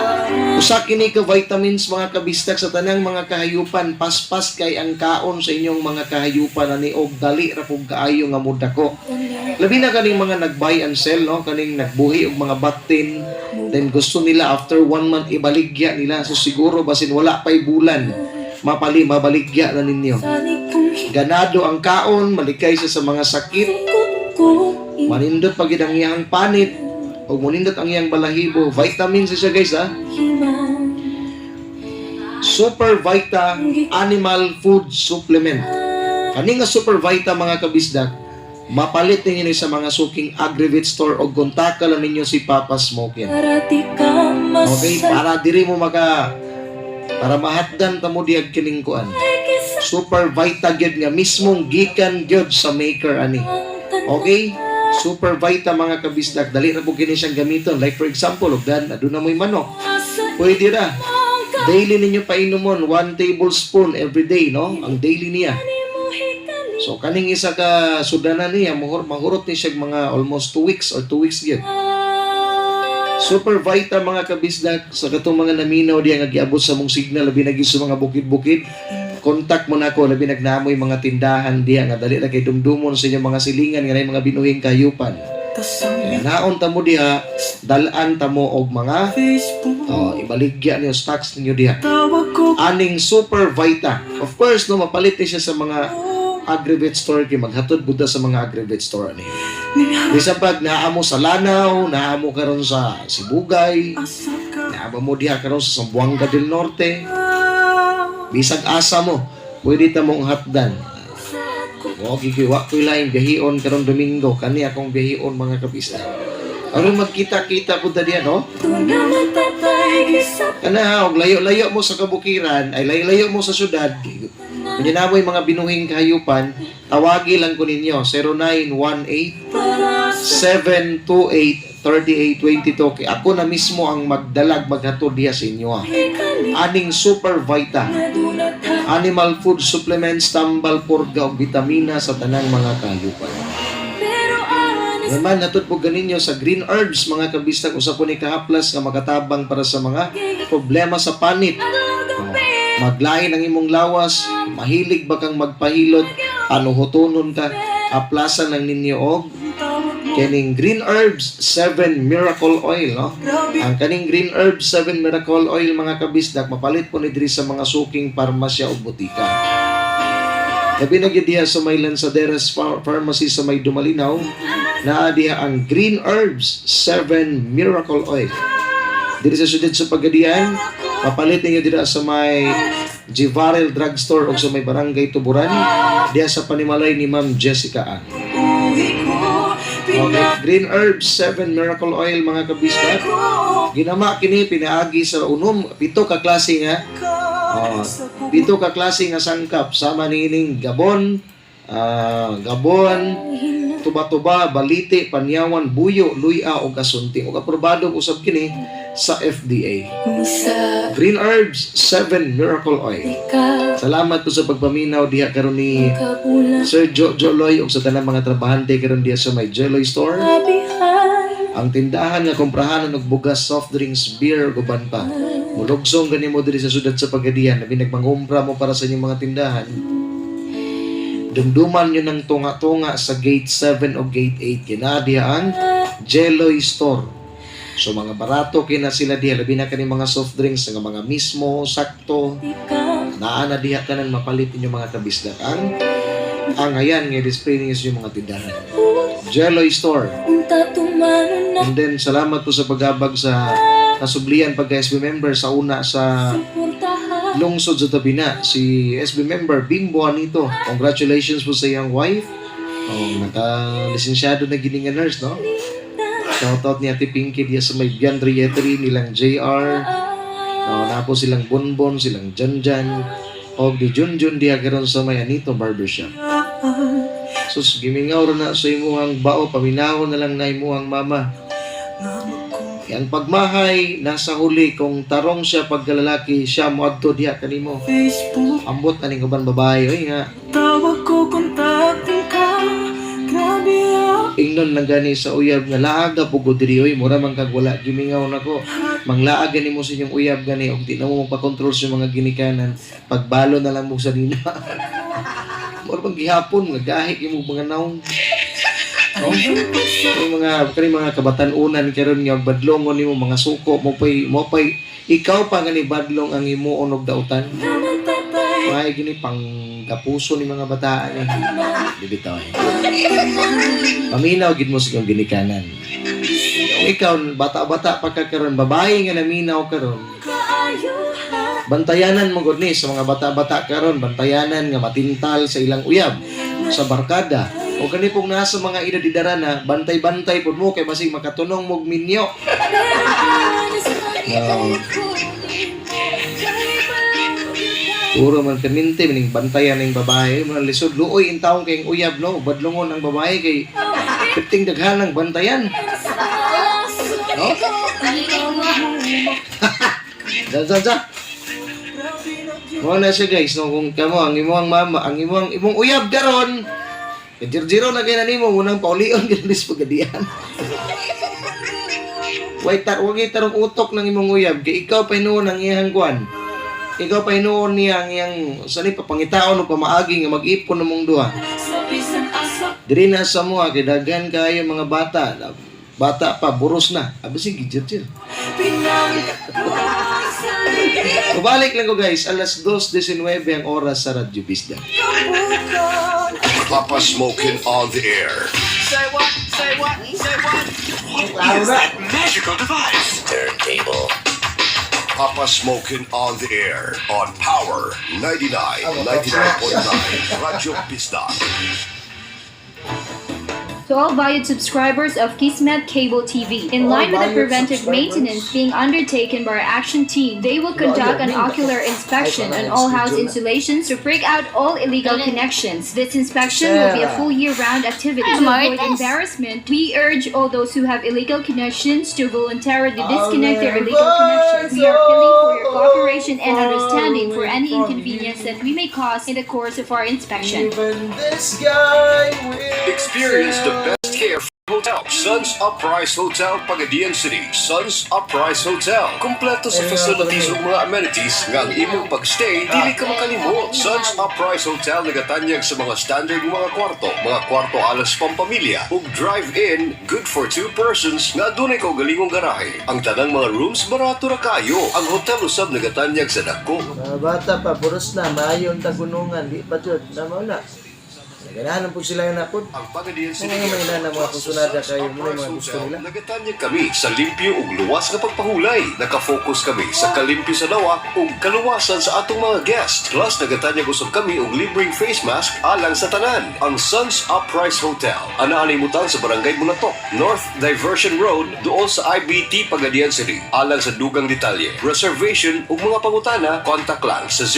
Usa kini ka vitamins mga kabistak sa tanang mga kahayupan, paspas kay ang kaon sa inyong mga kahayupan ani og dali ra pug kaayo nga mudako. Labi na kaning mga nag-buy and sell, no, kaning nagbuhi og mga batin, then gusto nila after one month ibaligya nila, so siguro basin wala pay bulan mapali mabaligya na ninyo. Sani kong Ganado ang kaon, malikay siya sa mga sakit, hikot ko manindot pagid ang iyang panit ug monindot ang iyang balahibo. Vitamins siya guys ha. Himan Super Vita Animal Food Supplement. Kani nga Super Vita mga kabisdak, mapalit ninyo ni sa mga suking Agrivet store o kontaka lang ninyo si Papa Smokin. Para di ka Okay, masakit para diri mo maka para mahatdan ta mo diag kining kuan. Super Vita gyud nga mismong gikan gyud sa maker ani. Okay? Super Vita mga kabisdak, dali ra po kini siyang gamiton. Like for example, og dan aduna mo'y manok. Pwede ra. Daily ninyo painumon 1 tablespoon every day, no? Ang daily niya. So kaning isa ka sudanan niya mahurot ni siya mga almost 2 weeks or 2 weeks gyud. Super Vita mga kabisdak sa katong mga naminaw diya nga giabot sa mong signal labi na gyud sa mga bukid-bukid. Contact mo na ako, labi nagnamoy mga tindahan diha nga dali ra kay dumdumon sa inyong mga silingan nga nay mga binuhing kahayupan. Tas ang Kaya naon ta mo diha, dalaan ta mo og mga Facebook. oh, ibaligya niyo stocks ninyo diha. Tawag ko Aning Super Vita. Of course, no, mapalit ni siya sa mga aggregate store kay maghatod buda sa mga aggregate store ani. Bisan pag naa mo sa Lanao, naa mo karon sa Sibugay, asa ka. naa mo diha karon sa Zamboanga del Norte, bisag asa mo, pwede ta mong hatdan. O gigiwa ko'y laing biyahion karon Domingo, kani akong biyahion mga kabista. Aron magkita-kita pud ta diha, no? Tuna tatay sa Kana ha, og layo-layo mo sa kabukiran, ay layo-layo mo sa syudad. Kunya na mo'y mga binuhing kahayupan, tawagi lang ko ninyo 0918 para 728 3822 kay ako na mismo ang magdalag maghatod diha sa inyo. Ha. Aning Super Vita Animal Food Supplements, tambal, purga ug bitamina sa tanang mga kahayupan. Pero anis Naman natod po ganinyo sa green herbs mga kabistag usa po ni kahaplas nga makatabang para sa mga problema sa panit. Oh, maglain ang imong lawas, mahilig ba kang magpahilot, anuhutonon ka, aplasan lang ninyo og kining green herbs 7 miracle oil, no? Ang kaning green herbs 7 miracle oil mga kabisdak mapalit po ni diri sa mga suking parmasya o butika. Labi na gyud diha sa may Lanzaderas Pharmacy sa may Dumalinaw, naa diha ang Green Herbs 7 Miracle Oil. Diri sa syudad sa Pagadian, papalit ninyo dira sa may Givarel Drugstore o sa may Barangay Tuburan, diha sa panimalay ni Ma'am Jessica Ang. Uwi ko. Okay, Green Herbs 7 Miracle Oil mga kabisdak. Ginama kini pinaagi sa unom pito ka klase nga oh, pito ka klase nga sangkap sama niining Gabon, Gabon, tuba-tuba, balite, panyawan, buyo, luya ug asunting. Ug aprobado usab kini sa FDA. Sa Green Herbs 7 Miracle Oil. ka Salamat po sa pagpaminaw diha karon ni kabulang Sir Jojo Loy ug sa tanang mga trabahante karon diha sa may Jeloy Store. abihan. Ang tindahan nga komprahanan og bugas, soft drinks, beer ug uban pa. Mulugsong gani mo diri sa syudad sa Pagadian, labi nagmangumpra mo para sa inyong mga tindahan. Dumduman nyo ng tunga-tunga sa gate 7 o gate 8 kina diha ang Jeloy Store. So mga barato kina sila diha, labi na kani mga soft drinks nga mga mismo, sakto. Naa na diha tanan mapalit ninyo mga kabisdak ang ayan nga display ninyo sa inyong mga tindahan. Jeloy Store. Unta tumano na And then salamat po sa pagabag sa kasublian pagka SB member sa una sa suportahan. lungsod sa Tabina, si SB member Bimbo Anito. Congratulations po sa iyang wife. Oh, naka-lisensyado na gini nga nurse, no? Shoutout ni Ate Pinky diya sa may Biandri Yetri nilang JR. No, na po silang Bonbon, silang Janjan. Og di Junjun diya karon sa may Anito Barbershop. Sus, gimingaw ra na sa imuhang bao, paminaw na lang na imuhang mama. Ang pagmahay nasa huli kung tarong siya pagkalalaki, siya moadto diha kanimo. Facebook. Ambot aning uban babae oy nga. Tawag ko kontaktin ka. Grabe ah. Ingnon lang gani sa uyab nga laaga pugod diri oy, mura man kag wala gimingaw nako. Manglaag gani mo sa inyong uyab gani og di na mo magpakontrol sa mga ginikanan, pagbalo na lang mo sa nina. Mura bang gihapon nga gahi imong mga naong. No? Kani mga kani mga kabatan-unan karon nga badlongon nimo mga suko mo pay ikaw pa nga ni badlong ang himuon og dautan. May gini pang kapuso ni mga bataan eh. Di bitaw eh. Paminaw gid mo sa iyong ginikanan. Kung ikaw bata-bata pa ka karon, babae nga naminaw karon. Bantayanan mo gud ni sa mga bata-bata karon, bantayanan nga matintal sa ilang uyab sa barkada. O kani pong nasa mga edad na, bantay-bantay pud mo kay basig makatunong mog minyo. No. Puro man perminte mining bantayan ning babae, mga lisod luoy in taong kay uyab no, badlongon ang babae kay piting daghan ang bantayan. No? Za za za. Mo na siya guys, no, kung kamo ang imong mama, ang imong imong uyab karon. Kajirjiro na kay na nimo unang paulion gid sa pagadian. Way tar wag tarong utok ng imong uyab kay ikaw pa hinuon ang iyang kuan. Ikaw pa hinuon niya ang iyang sa ni papangitaon og pamaagi nga mag-ipon namong duha. Sa bisan asa. Diri na sa mua kay daghan kayo mga bata. Bata pa buros na. Abi sige jir. Pinangkuan sa liit. Mabalik lang ko, guys, alas 2:19 ang oras sa Radyo Bisda. Kabukan. Papa Smokin on the air. Say what? Say what? Say what? Klaro na. Magical device. Turntable. Papa Smokin on the air on Power 99, 99.9 Radyo Bisda. To all valued subscribers of Kismet Cable TV, in All line with the valued preventive subscribers. maintenance being undertaken by our action team, they will conduct an ocular inspection on all house insulations to break out all illegal connections. This inspection will be a full year-round activity. To avoid embarrassment, we urge all those who have illegal connections to voluntarily disconnect their illegal connections. We are appealing for your cooperation and understanding for any inconvenience that we may cause in the course of our inspection. Even this guy will Experience the best care hotel. Suns Uprise Hotel, Pagadian City. Suns Uprise Hotel. Kompleto sa Ayun, facilities tuloy. ug mga amenities nga ang imong pagstay dili ka makalimot. Suns Uprise Hotel nagatanyag sa mga standard nga mga kwarto, mga kwarto alas pampamilya ug drive-in good for two persons nga adunay kaugalingong garahe. Ang tanang mga rooms barato ra kayo. Ang hotel usab nagatanyag sa dako Mga bata pa, buros na, maayon tagunungan, di pa jud, na mao na. Naganahan po sila yung napod. Ang Pagadian City Mga may na mga Plus kusunada sa kayo, muna yung mga Uprise gusto Hotel, nila. Nagatanyag kami sa limpyo ug luwas nga pagpahulay. Nakafocus kami sa kalimpyo sa dawa ug kaluwasan sa atong mga guest. Plus nagatanyag usab kami og libreng face mask alang sa tanan. Ang Suns Uprise Hotel, anaa mutan sa Barangay Bulatok, North Diversion Road, duol sa IBT Pagadian City. Alang sa dugang detalye, reservation ug mga pangutana, contact lang sa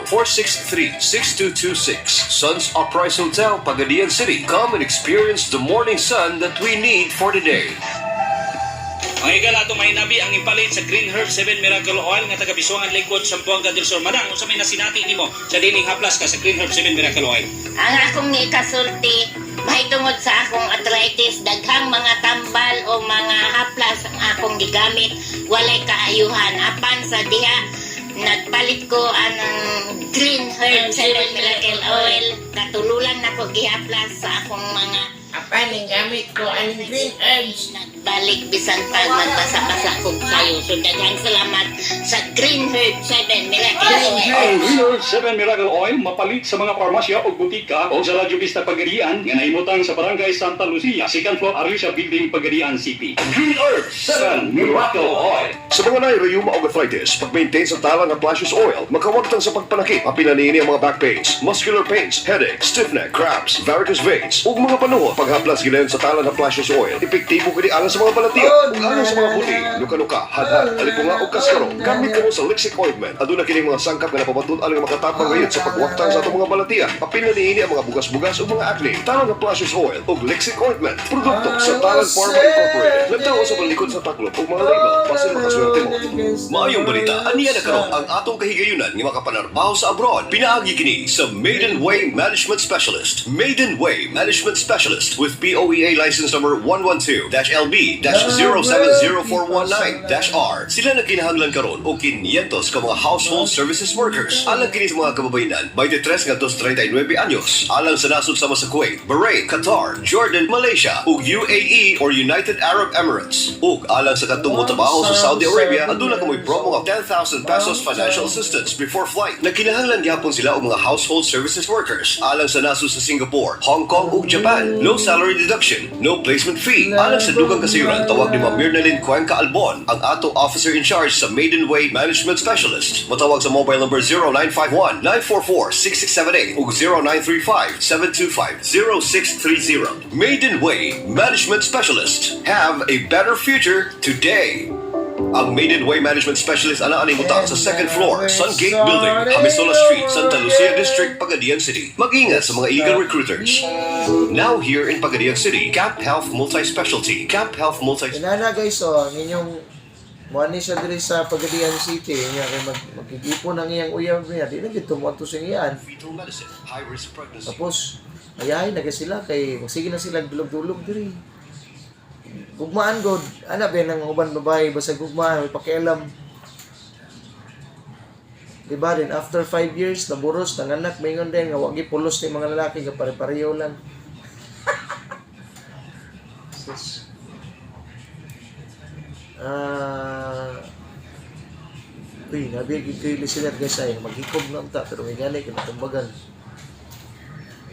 0910-463-6226. Suns Uprise Hotel, Pagadian City. Come and experience the morning sun that we need for the day. Mga higala atong mahinabi ang impalit sa Green Herb 7 Miracle Oil nga taga Bisuangan Likod, Sambuanga del Sur. Madang, unsa may nasinati nimo sa dining haplas ka sa Green Herb 7 Miracle Oil? Ang akong ikasulti, mahitungod sa akong arthritis, daghang mga tambal o mga haplas ang akong gigamit, walay kaayuhan. Apan sa diha, nagpalit ko anang Green Herb 7 Miracle Oil, katululan na ko gihaplas sa akong mga. Apan, ang gamit ko ang green herbs. Nagbalik bisan pag magbasa-basa kog sayo. So daghang salamat sa Green Herb 7 Miracle Oil. Ang Green Herb 7 Miracle Oil mapalit sa mga parmasya o butika o sa Radyo Vista Pagadian nga naimutang sa Barangay Santa Lucia, second floor, Arlisha Building, Pagadian City. Green Herb 7 Miracle Oil. Sa mga naay rheuma o arthritis, pag-maintain sa talang at lashes oil, makawagtang sa pagpanakit, apila niini ang mga back pains, muscular pains, headache, stiff neck, cramps, varicose veins, ug mga panuhot. Paghaplas gilayon sa talang at lashes oil, epektibo kini alang sa mga balatian, ug alang sa mga puti, luka-luka, hadhad, alipunga ug kaskaro. Gamit kamo sa Lixic ointment. Aduna kini mga sangkap nga napamatud-an nga makatabang gayud sa pagwaktang sa atong mga balatian. Apila niini ang mga bugas-bugas ug mga acne. Talang at lashes oil ug Lixic ointment. Produkto sa Talang Pharma Incorporated. Nagtawo sa palikod sa taklob ug mga label. Basin makaswerte mo. Maayong balita, aniya na karon ang atong kahigayunan nga makapanarbaho sa abroad. Pinaagi kini sa Maiden Way Management Specialist. Maiden Way Management Specialist with POEA license number 112-LB-070419-R. Sila na kinahanglan karon og 500 ka mga household services workers. Alang kini sa mga kababayenan, 23 ngadto sa 39 anyos. Alang sa nasod sama sa Kuwait, Bahrain, Qatar, Jordan, Malaysia ug UAE or United Arab Emirates. Ug alang sa kadtong motrabaho sa Saudi Arabia, aduna kamoy promo nga 10,000 pesos financial assistance before flight. Nagkinahanglan gyapon sila og mga household services workers alang sa nasod sa Singapore, Hong Kong ug Japan. No salary deduction, no placement fee. Alang sa dugang kasayuran, tawag ni Ma'am Mirnalyn Cuenca Albon, ang ato officer in charge sa Maiden Way Management Specialist. Matawag sa mobile number 0951-944-6678 ug 0935-725-0630. Maiden Way Management Specialist. Have a better future today. Ang Maiden Way Management Specialist ana ani mutang sa second floor, Sungate Building, Hamisola Street, Santa Lucia District, Pagadian City. Mag-ingat sa mga illegal recruiters. Now here in Pagadian City, Cap Health Multi-Specialty. Cap Health Multi Inana guys, oh, ang inyong mo ni siya diri sa Pagadian City, niya kay magkikipon ang iyang uyab niya, di na gid mo sa iyan. Fetal medicine, high-risk pregnancy. Tapos ayahin na kay sila kay magsige na sila dulog-dulog diri. Gugmaan god, ana ba nang uban babae basta gugmaan may pakialam. Diba din after 5 years naburos nanganak, maingon din nga wa pulos ni mga lalaki nga pare-pareho lang. Sus. Ah, uy, nabi gid kay listener guys ay maghikom na unta pero may gani kay matumbagan.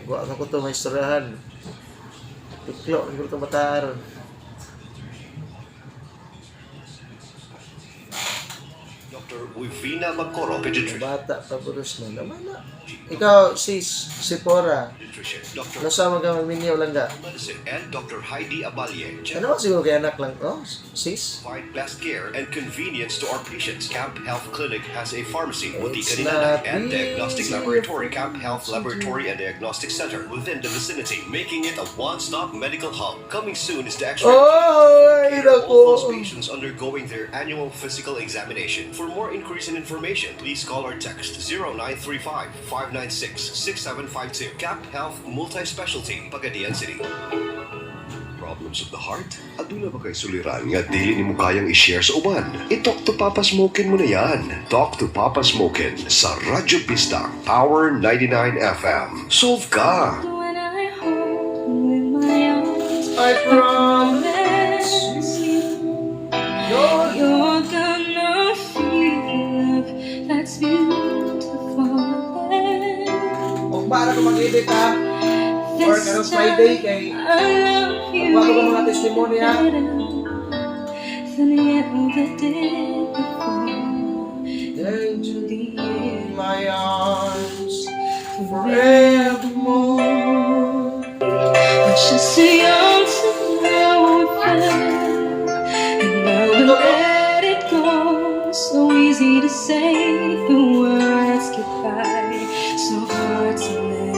Wa na ko to may istoryahan. Tiklo ko to mataaron. Dr. Wivina Magcoro, pediatrician. Bata pa buros na naman na. Ikaw sis, Sipora. Dr. Nasa mga magminyo lang ga. Medicine, and Dr. Heidi Abalie. Ano ba siguro kay anak lang oh, sis? Provide best care and convenience to our patients. Camp Health Clinic has a pharmacy, It's Botika ni not Nanay, and diagnostic easy laboratory. Camp Health Laboratory and Diagnostic Center within the vicinity, making it a one-stop medical hub. Coming soon is the X-ray Oh, ay, cater all naku. those patients undergoing their annual physical examination. For more inquiries and information, please call or text 0935 596 6752. Cap Health Multi-Specialty, Pagadian City. Problems of the heart? Aduna ba kay suliran nga dili nimo kayang i-share sa uban? I-talk to Papa Smokin mo na yan. Talk to Papa Smokin sa Radyo Pista, Power 99 FM. Solve ka! When I hold you in my arms, I promise promise you, you're gonna feel the love that's beautiful. Og para ko mag-edit ha. Or This karong Friday kay I love you Magbago ka mga testimony, ha? better than you ever did before. Then To the end. my arms forevermore. But just a young to know it fell, and now we let it go. So easy to say the words goodbye, so hard to let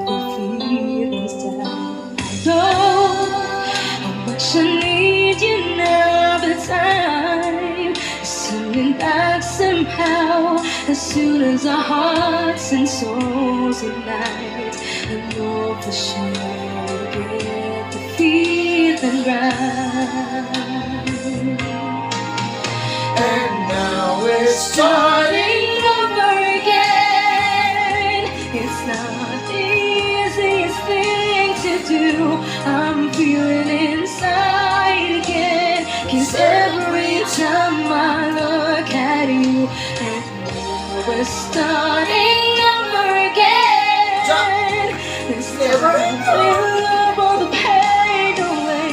the feelings die. I know how much I need you now, but time is turning back somehow. As soon as our hearts and souls ignite, I know for sure we'll get the feeling right. And now it's starting. Starting over again. It's not the easiest thing to do. I'm feeling inside again. 'Cause every time I look at you, and now we're starting over again. This time we'll love all the pain away.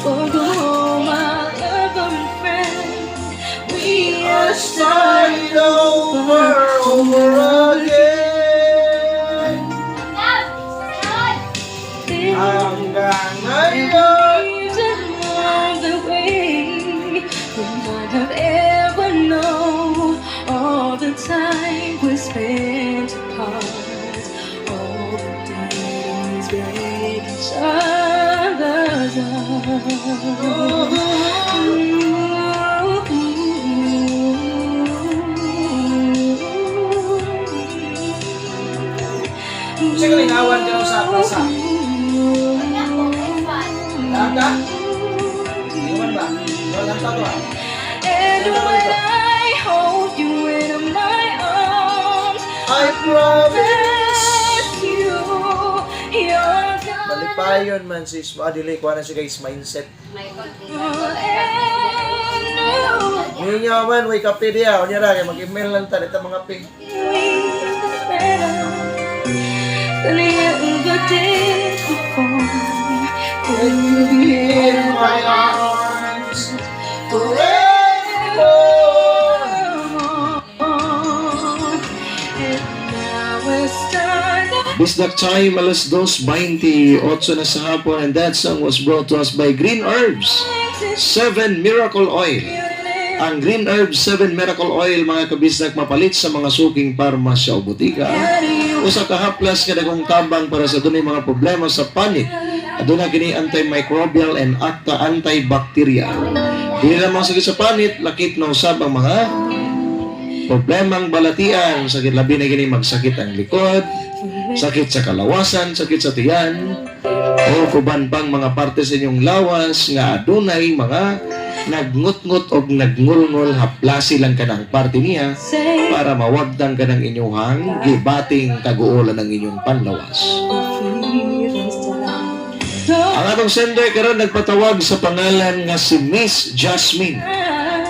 Welcome home, my lover and friend. We are Starting over, over again. Hanggang ngayon. Leaves along the way we might have ever known all the time we spent apart, all the days break each other's Kasi kalingawan ka sa plaza. Lahat ka? Iwan ba? Wala ka to ah. And when I hold you in my arms, I promise. promise you, you're gonna Malipayon man sis. Dili ko na siya guys mindset. Ninyo man, way kape diya. Unya ra kay mag-email lang ta dito mga pe. Better than you ever did before. And you in my arms forevermore. And now we're starting. Bisdak time, alas 2:28 na sa hapon, and that song was brought to us by Green Herbs 7 Miracle Oil. Ang Green Herbs 7 Miracle Oil, mga kabisdak, mapalit sa mga suking parmasya o butika. Usa ka haplas nga dagong tabang para sa dunay mga problema sa panit. Aduna kini antimicrobial and acta antibacterial. Dili lamang sakit sa panit, lakip na usab ang mga problemang balatian, sakit labi na kini magsakit ang likod, sakit sa kalawasan, sakit sa tiyan, o kuban pang mga parte sa inyong lawas nga adunay mga Nagngut-ngut og nagngulngol, haplasi lang kanang parte niya Say para mawagdang ka ng inyong gibating kaguolan ng inyong panlawas. Feelings down. Don't Ang atong sender karon nagpatawag sa pangalan nga si Miss Jasmine.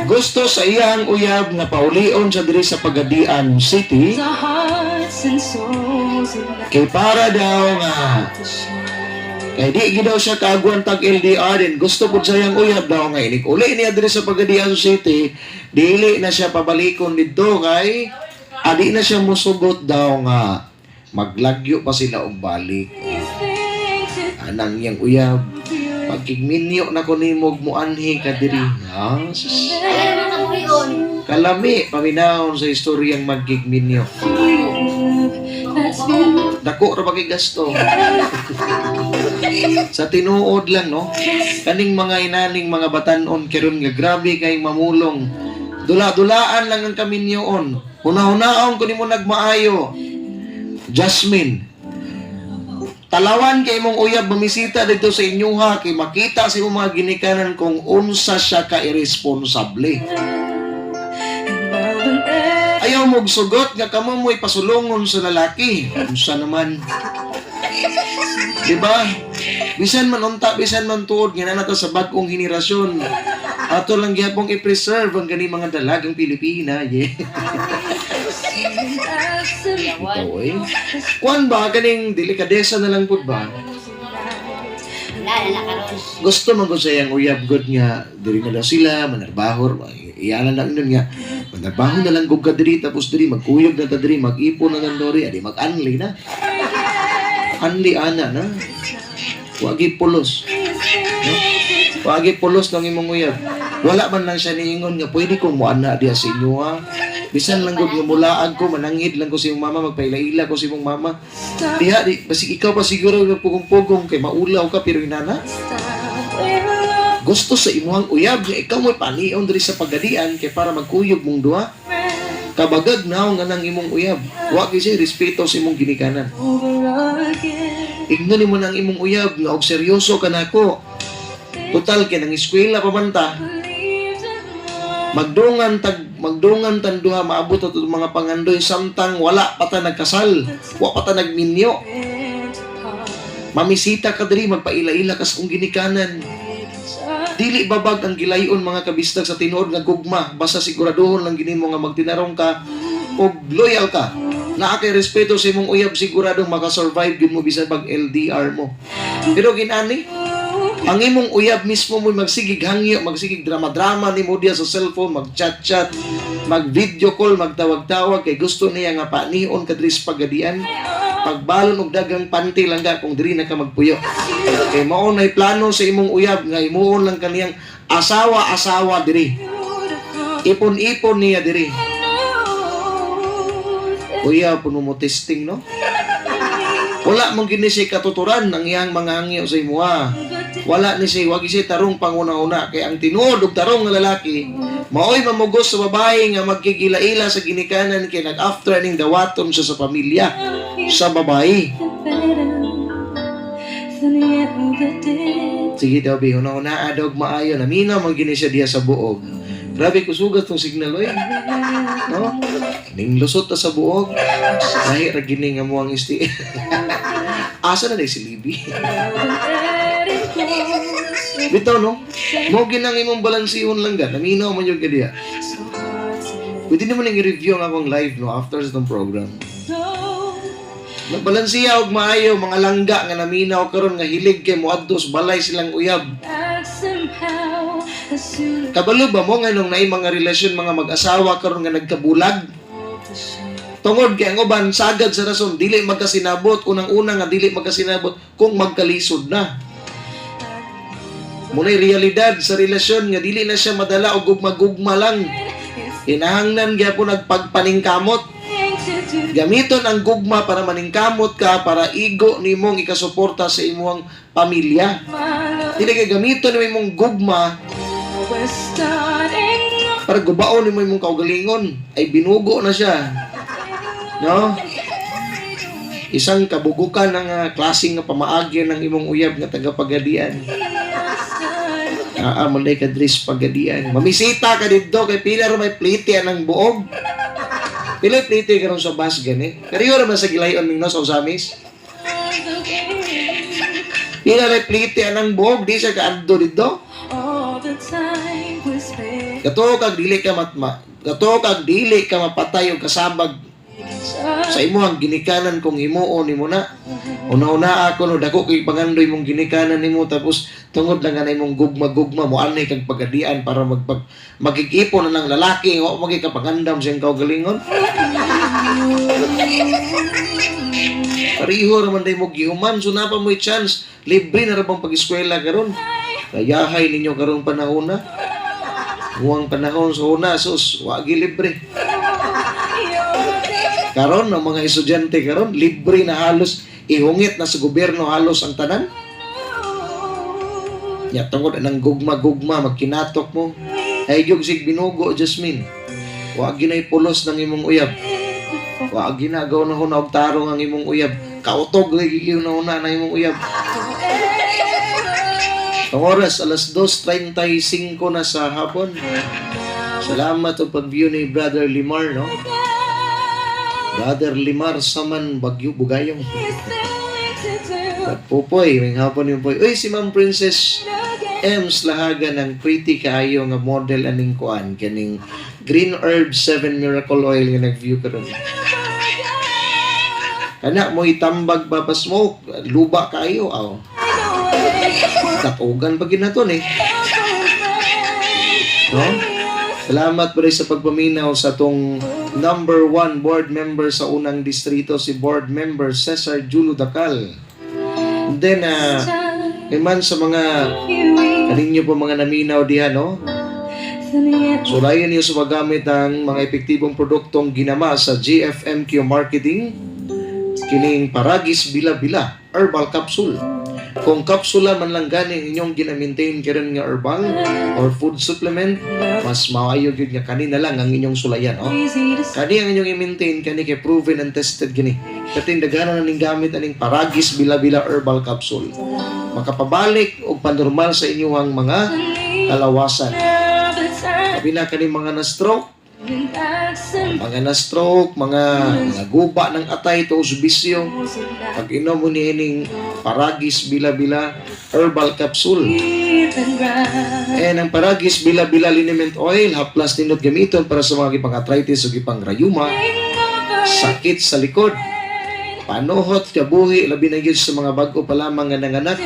Gusto sa iyang uyab nga paulion sa diri sa Pagadian City our hearts and souls unite kay para daw nga to shine. kay di gid daw siya kaagwan tag LDR din. Gusto pud sa iyang uyab daw nga inig uli niya diri sa Pagadian City, dili na siya pabalikon didto kay adi na siya musugot daw nga maglagyo pa sila og balik. These things to Anang iyang uyab, do. pagkigminyo na ko nimog muanhi ka diri. Ah, sus. Ayaw na kabuhion. Kalami paminawon sa istoryang magkigminyo. That's been Dako ra ba kay gasto? Sa tinuod lang, no? Kaning mga inaning mga batanon karon nga grabe kay mamulong. Dula-dulaan lang ang kaminyoon. Huna-hunaon ko nimo nagmaayo. Jasmine, talawan kay imong uyab bumisita dito sa inyuha kay makita sa imong mga ginikanan kung unsa siya ka irresponsable. Ayaw mong sugot nga kamo mo'y pasulungon sa lalaki. Unsa naman? Diba? Bisan man unta, bisan man tuod nga naa na ta sa bag-ong henerasyon. Ato lang gyapong i-preserve ang gani mga dalagang Pilipina. Yeah. Ikaw eh. Kuan ba kaning delikadesa na lang pud ba? Wala na karon. Gusto man ko sa iyang uyab god nga diri na daw sila manarbahor, iyana lang nun nga manarbaho na lang gug ka diri, tapos diri magkuyog na ta diri, mag-ipon na lang diri, adi mag-anli na, anli ana na, wagi pulos, no? Wagi pulos ng imong uyab. Wala man lang siya niingon nga pwede kong muana diya sa inyo ha, bisan lang gud nga mulaag ko, mananghid lang ko sa imong mama, magpaila-ila ko sa imong mama diha di basig ikaw pa siguro pugong-pugong kay maulaw ka, pero inana gusto sa imuhang uyab nga ikaw mo'y panion diri sa Pagadian kay para magkuyog mong duha. Kabagag naong nga nang imong uyab. Wa kay siya respeto sa imong ginikanan. Over again. Igno nimo nang imong uyab nga og seryoso ka nako. Total kay nang eskwela pa man ta. Leaves and Magdungan tag magdungan tan duha maabot ato mga pangandoy samtang wala pa ta nagkasal, wa pa ta nagminyo. went apart. Mamisita ka diri, magpaila-ila ka sa kong ginikanan. Dili babag ang gilayon mga kabistag sa tinuod nga gugma, basta siguraduhon lang gini mo nga magtinarong ka og loyal ka. Naa kay respeto sa imong uyab, siguradong makasurvive gyud mo bisan pag LDR mo. Pero ginani, ang imong uyab mismo mo magsigig hangyo, magsigig drama-drama nimo diya sa cellphone, mag-chat-chat, mag-video call, magtawag-tawag kay gusto niya nga panion ka diri sa Pagadian. Pagbalon og dagang panty lang ka kung diri na ka magpuyo. Kay mao nay plano sa imong uyab nga imuon lang kaniyang asawa-asawa diri. Ipon-ipon niya diri. Kuya, puno mo testing, no? Wala mong gini siya katuturan ang iyang mga hangyo sa imuha. Wala ni siya, wag siya tarong panguna-una. Kay ang tinuod og tarong nga lalaki, maoy mamugos sa babae nga magkigilaila sa ginikanan kay nag-after ning dawaton siya sa pamilya sa babae. Better than you ever did. Sige daw, bi, una-una daw maayo. Naminaw man gini siya diya sa buog. Grabe kusugat tong signal, oy. No? Ning lusot ta sa buog. Lahi ra gini nga mo ang isti. Asa na day si Libby? Let it go. So Bitaw, no? Mo ginang imong balansihon lang ga. Naminaw man yung kadiya. so hard to let Pwede naman nang i-review ang akong live, no, after sa itong program. go. Nabalansiya og maayo mga langga nga naminaw karon nga hilig kay moadto sa balay silang uyab. That somehow, as soon Kabalo ba mo nga nung naay mga relasyon mga mag-asawa karon nga nagkabulag? as the shine. Tungod kay ang uban sagad sa rason dili magkasinabot, unang-una nga dili magkasinabot kung magkalisod na. Muna'y realidad sa relasyon nga dili na siya madala og gugma-gugma lang. Kinahanglan gyapon nagpagpaningkamot. Thing to do. Gamiton ang gugma para maningkamot ka, para igo nimong ikasuporta sa imong pamilya. My love, Dili kay gamiton nimo imong gugma we're starting para gubaon nimo imong kaugalingon. Ay binugo na siya. No? Isang kabugukan ng klaseng nga pamaagi ng imong uyab nga tagapagadian. Naa man day ka diri sa Pagadian. Mamisita ka didto kay pila ra may plite ang buog. Pila plite karon sa bus gani. Kariyo ra man sa Gilayon ming no sa Ozamis. Pila may plite ang buog di siya kaadto didto. All the time we spent Kato kag dili ka matma. Kato kag dili ka mapatay og kasabag sa imong ginikanan kung himuon nimo na. Una-una ako no dako kay pangandoy mong ginikanan nimo, tapos tungod lang nga imong gugma-gugma mo anay kag Pagadian para magpag magigipon na ng lalaki wa mo kapangandam sa iyang kaugalingon. Pareho ra man day mo gihuman, so napa mo'y chance, libre na ra bang pag-eskwela karon. Kayahay ninyo karong panahon na. Huwang panahon sa una, sus, wa gi libre. Karon ang mga estudyante karon libre na halos, ihungit na sa gobyerno halos ang tanan. Ya tungod anang gugma-gugma magkinatok mo. Ay gyud sig binugo, Jasmine. Wa ginay pulos ng imong uyab. Wa ginagaw na huna og tarong ang imong uyab. Kautog lagi gyud na huna na imong uyab. Ang oras alas 2:35 na sa hapon. Salamat og pag-view ni Brother Limar, no? Brother Limar Saman Bagyo Bugayong. At Pupoy, may hapon yung Poy. Uy, si Ma'am Princess Ems Lahaga ng pretty kaayo nga model aning kuan kaning Green Herb 7 Miracle Oil nga nag-view karon. Kana mo itambag Papa Smoke, luba kaayo aw. Katugan pa ginaton eh. No? Salamat pa rin sa pagpaminaw sa tong number one board member sa unang distrito, si board member Cesar Julo Dacal. And then, man sa mga kaninyo po mga naminaw diha, no? Sulayan niyo sa paggamit ang mga epektibong produktong ginama sa GFMQ Marketing, kining Paragis Bila-Bila Herbal Capsule. Kung kapsula man lang gani ang inyong gina-maintain karon nga herbal or food supplement, mas maayo gyud nga kani na lang ang inyong sulayan, oh. Kani ang inyong i-maintain kani kay proven and tested gini. Kating daghanan na ning gamit aning Paragis Bila-Bila Herbal Capsule. Makapabalik og panormal sa inyong mga kalawasan. Labi na kani mga na-stroke, mga guba ng atay to bisyo. Pag inom mo ni ining Paragis Bila-Bila Herbal Capsule. And ang Paragis Bila-Bila Liniment Oil, haplas nindot gamiton para sa mga gipang arthritis o gipang rayuma, sakit sa likod, panuhot, kabuhi, labi na gyud sa mga bag-o pa lamang nga nanganak.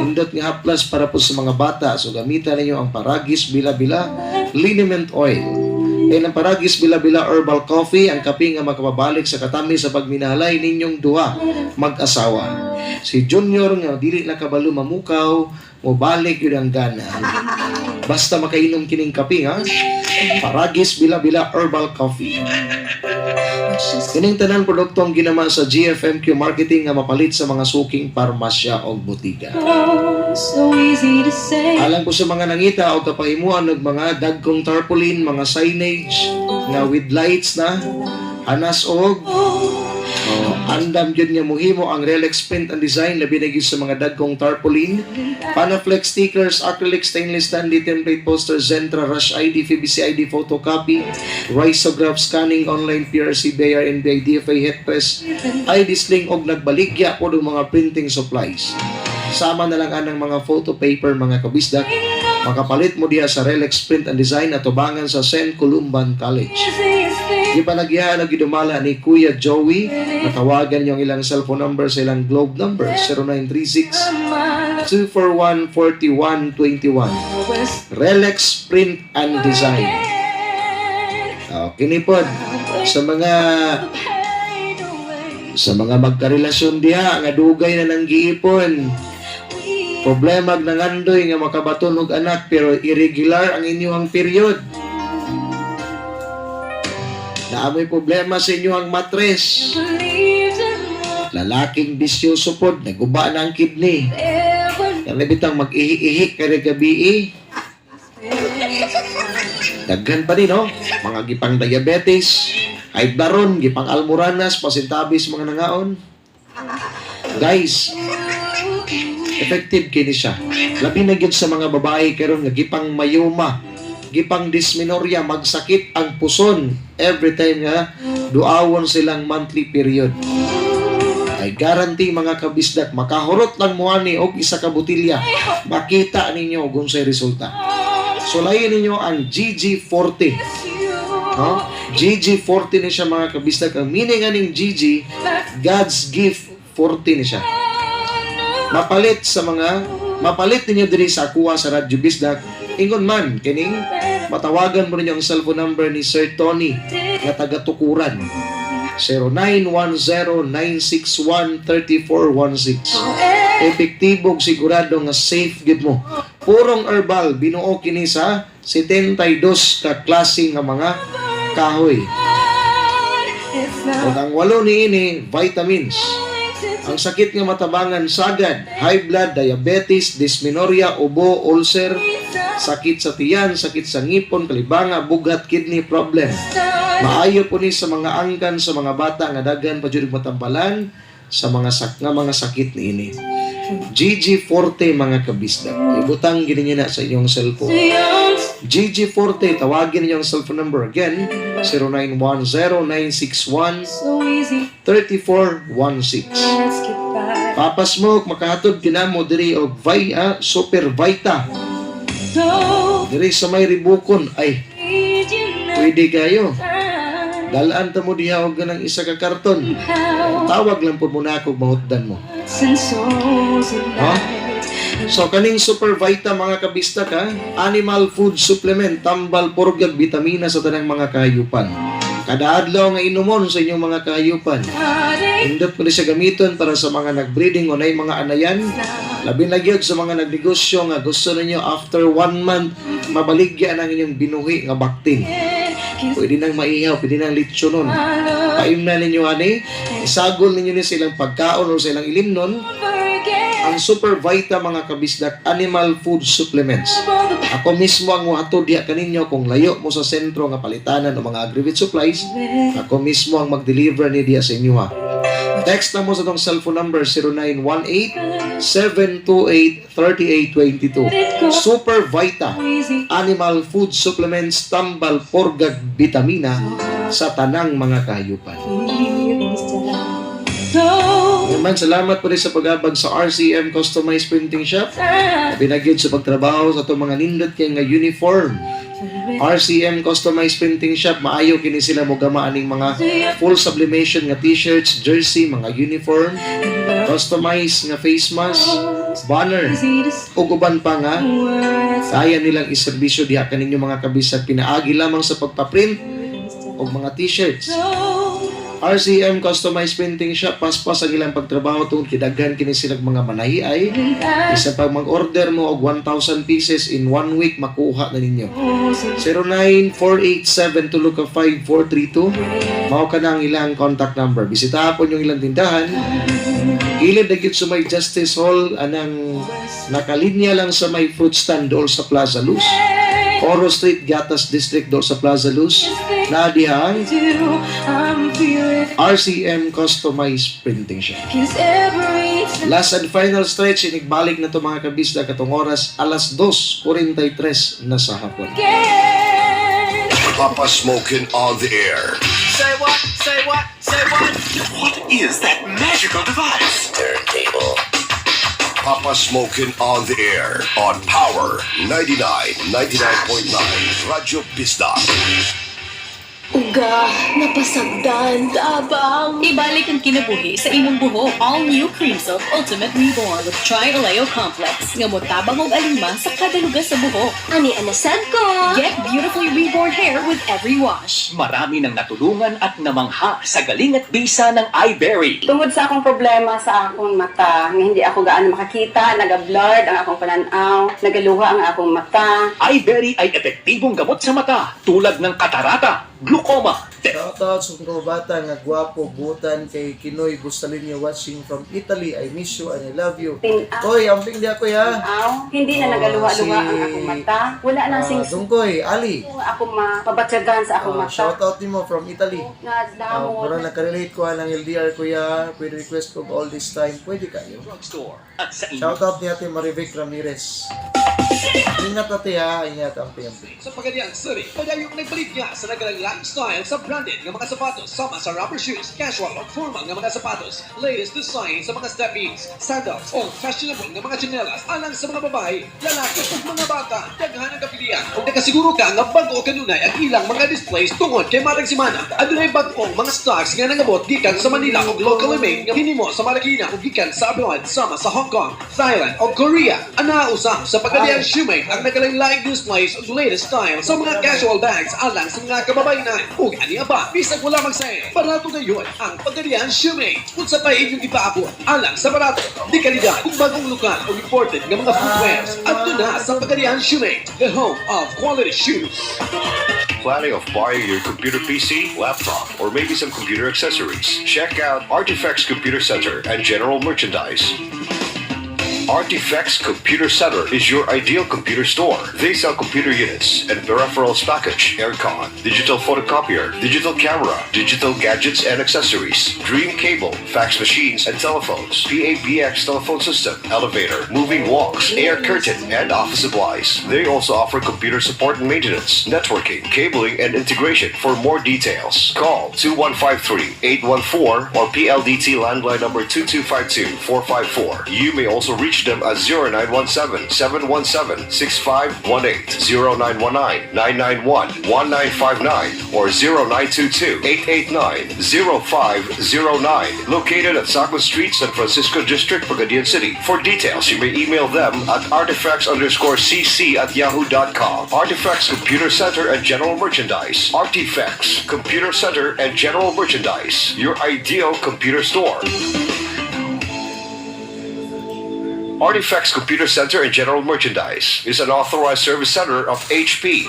Nindot nga haplas para po sa mga bata. So gamitan ninyo ang Paragis Bila-Bila Liniment Oil. And ang Paragis Bila-Bila Herbal Coffee, ang kape nga makapabalik sa katami sa pagminahalay ninyong duha mag-asawa. Si Junior nga dili na kabalo mamukaw, mobalik yun ang gana. Basta makainom kining kape, ha? Paragis Bila-Bila Herbal Coffee. Kining tanan produkto ang ginama sa GFMQ Marketing nga mapalit sa mga suking parmasya o botika. So easy to say. Alang ko sa mga nangita o kapahimuan og mga dagkong tarpaulin, mga signage nga with lights na hanas og oh, andam gyud nga muhimo ang Relax Print and Design, labi na gyud sa mga dagkong tarpaulin, Panaflex stickers, acrylic, stainless standee, template poster, Zentra, Rush ID, FBC ID, photocopy, risograph scanning, online PRC, BIR, NBI, DFA, head press, ID sling og nagbaligya po og mga printing supplies. Sama na lang anang mga photo paper, mga kabisdak. Makapalit mo diha sa Relax Print and Design at tubangan sa St. Columban College. Gipanagyahan og gidumala ni Kuya Joey. Natawagan niyo ang ilang cellphone number sa ilang Globe number 0936 241 4121. Relax Print and Design. Oh, kini pod sa mga magkarelasyon diha nga dugay na nang giipon. Problema og nangandoy nga makabaton og anak pero irregular ang inyong period. Naamoy problema sa inyong matres. Lalaking bisyoso pod, naguba na ang kidney. Kaya bitang mag-ihi-ihi kada gabi eh. Daghan pa din, no? Mga gipang diabetes, ay baron, gipang almoranas, pasintabi sa mga nangaon. Guys, Effective kini siya. Labi na gyud sa mga babae karon nga gipang myoma, gipang dysmenorrhea, magsakit ang puson every time nga duawon silang monthly period. I guarantee, mga kabisdak, makahurot lang mo ani og isa ka botilya, makita ninyo kung unsay resulta. Sulayin ninyo ang GG40. No? GG40 ni siya, mga kabisdak. Ang meaning aning GG, God's gift 40 ni siya. Mapalit ninyo diri sa akuha sa Radyo Bisdak. Ingon man kining matawagan mo ninyo ang cellphone number ni Sir Tony nga taga Tukuran, 0910-961-3416. Epektibo ug sigurado nga safe gid mo. Purong herbal, binuo kini sa 72 ka klase nga mga kahoy. Ug ang walo niini vitamins. Ang sakit nga matabangan sagad, high blood, diabetes, dysmenorrhea, ubo, ulcer, sakit sa tiyan, sakit sa ngipon, kalibanga, bughat, kidney problem. Maayo po ni sa mga angkan sa mga bata nga daghan pa jud og matambalan sa mga nga mga sakit niini. GG Forte, mga kabisdak. Ibutang gini niyo na sa inyong cellphone. GG Forte, tawagin niyo ang cellphone number again, 0910-961 So easy, 3416. let's get by. Papa Smoke, makahatod kinamo diri og Via Super Vita. So Diri sa may Ribukon ay need you now. pwede kayo. Dalaan ta mo diha og ganang isa ka karton. How Tawag lang po muna ako, mahutdan mo. hearts and souls Ha? unite. So kaning Super Vita, mga kabista ka, animal food supplement, tambal purgag bitamina sa tanang mga kahayupan. Kada adlaw nga inumon sa inyong mga kahayupan. Indot mo ni siya gamiton para sa mga nagbreeding o nay mga anayan. Labi na gyud sa mga nagnegosyo nga gusto ninyo after one month mabaligya ang inyong binuhi nga baktin. Pwede nang maihaw, pwede nang litsonon. Paimna ninyo ani, isagol ninyo ni silang pagkaon o silang ilimnon. Ang Super Vita, mga kabisdak, animal food supplements. Ako mismo ang muhatod diha kaninyo kung layo mo sa sentro nga palitanan o mga agrivet supplies. Ako mismo ang mag-deliver ni diha sa inyo ha. Text na mo sa tong cellphone number 0918-728-3822. Super Vita Animal Food Supplements, tambal porgag bitamina sa tanang mga kahayupan. Naman, salamat po rin sa pag-abag sa RCM Customized Printing Shop. Pinagid sa pagtrabaho sa itong mga nindot kay nga uniform. RCM Customized Printing Shop, maayo kini sila mo gama aning mga full sublimation nga t-shirts, jersey, mga uniform, customized nga face mask, banner, ug uban pa nga kaya nilang iserbisyo diha kaninyo, mga kabisag, pinaagi lamang sa pagpa-print og mga t-shirts. RCM Customized Printing Shop, paspas ang ilang pagtrabaho tungod kidaghan kini silang mga manahiay. Isa pag mag-order mo og 1,000 pieces, in one week makuha na ninyo. 09487 tulo ka 5432 mao ka na ang ilang contact number. Bisitahan po yung ilang tindahan. Gilid na gyud sa may Justice Hall, anang nakalinya lang sa may fruit stand dool sa Plaza Luz. Oro Street, Gatas District, dool sa Plaza Luz. Na dihang I'm feeling RCM Customized Printing Shop. 'Cause every time Last and final stretch, inigbalik na to, mga kabisda, katong oras alas 2:43 na sa hapon. Again. Papa Smokin on the air. Say what? Say what? Say what? What is that magical device? Turntable. Papa Smokin on the air on Power 99, 99.9 Radyo Bisdak. Uga, napasagdan, tabang. Ibalik ang kinabuhi sa imong buhok. All new Cream Silk Ultimate Reborn with Tri-Oleo Complex. Nga motabang og alima sa kada lugar sa buhok. Ani anasad ko. Get beautifully reborn hair with every wash. Marami nang natulungan at namangha sa galing at bisa ng iBerry. Tungod sa akong problema sa akong mata, nga hindi ako gaano makakita, naga-blurred ang akong pananaw, nagaluha ang akong mata. iBerry ay epektibong gamot sa mata tulad ng katarata, glaucoma, Aroma. Shoutout sa kong bata nga gwapo butan kay Kinoy Bustalinyo watching from Italy. I miss you and I love you. Tinaw. Koy, amping di ako ya. Hindi na nagaluha-luha Si- ang akong mata. Wala nang sing Dungkoy, Ali. Ako mapabatyagan sa akong mata. Shoutout nimo from Italy. Nga damo. Mura nakarelate ko ang LDR kuya. Pwede request ko all this time. Pwede kayo. Drugstore. At sa inyong Shoutout ni Ate Marivic Ramirez. Ingat ate ha. Ingat ampi ampi. Sa Pagadian City, padayong nagpalit niya sa nagalang lifestyle sa branded nga mga sapatos sama sa rubber shoes, casual o formal nga mga sapatos, latest design sa mga step-ins, sandals o fashionable nga mga tsinelas alang sa mga babae, lalaki ug mga bata. Daghan ang kapilian ug nakasiguro ka nga bag-o kanunay ang ilang mga displays tungod kay matag semana. Adunay bag-ong mga stocks nga nangabot gikan sa Manila ug locally made nga hinimo sa Marikina ug gikan sa abroad sama sa Hong Kong, Thailand ug Korea. Ana usab sa Pagadian Shoemate ang nagalaing displays ug latest style sa mga casual bags alang sa mga kababayenan. Ug aniya pa, bisag wala mag-sale, barato gayon ang Pagadian Shoemate. Unsa pa inyong ipaabot alang sa barato, di kalidad ug bagong lokal o imported nga mga footwears. Adto na sa Pagadian Shoemate, the home of quality shoes. Planning of buying your computer PC, laptop, or maybe some computer accessories? Check out Artifacts Computer Center and General Merchandise. Artifacts Computer Center is your ideal computer store. They sell computer units and peripherals package, aircon, digital photocopier, digital camera, digital gadgets and accessories, dream cable, fax machines and telephones, PABX telephone system, elevator, moving walks, air curtain, and office supplies. They also offer computer support and maintenance, networking, cabling, and integration. For more details, call 2153-814 or PLDT landline number 2252-454. You may also reach them at 0917-717-6518, 0919-991-1959, or 0922-889-0509. Located at Saco Street, San Francisco District, Pagadian City. For details, you may email them at artifacts_cc@yahoo.com. Artifacts Computer Center and General Merchandise. Artifacts Computer Center and General Merchandise. Your ideal computer store. Artifacts Computer Center and General Merchandise is an authorized service center of HP.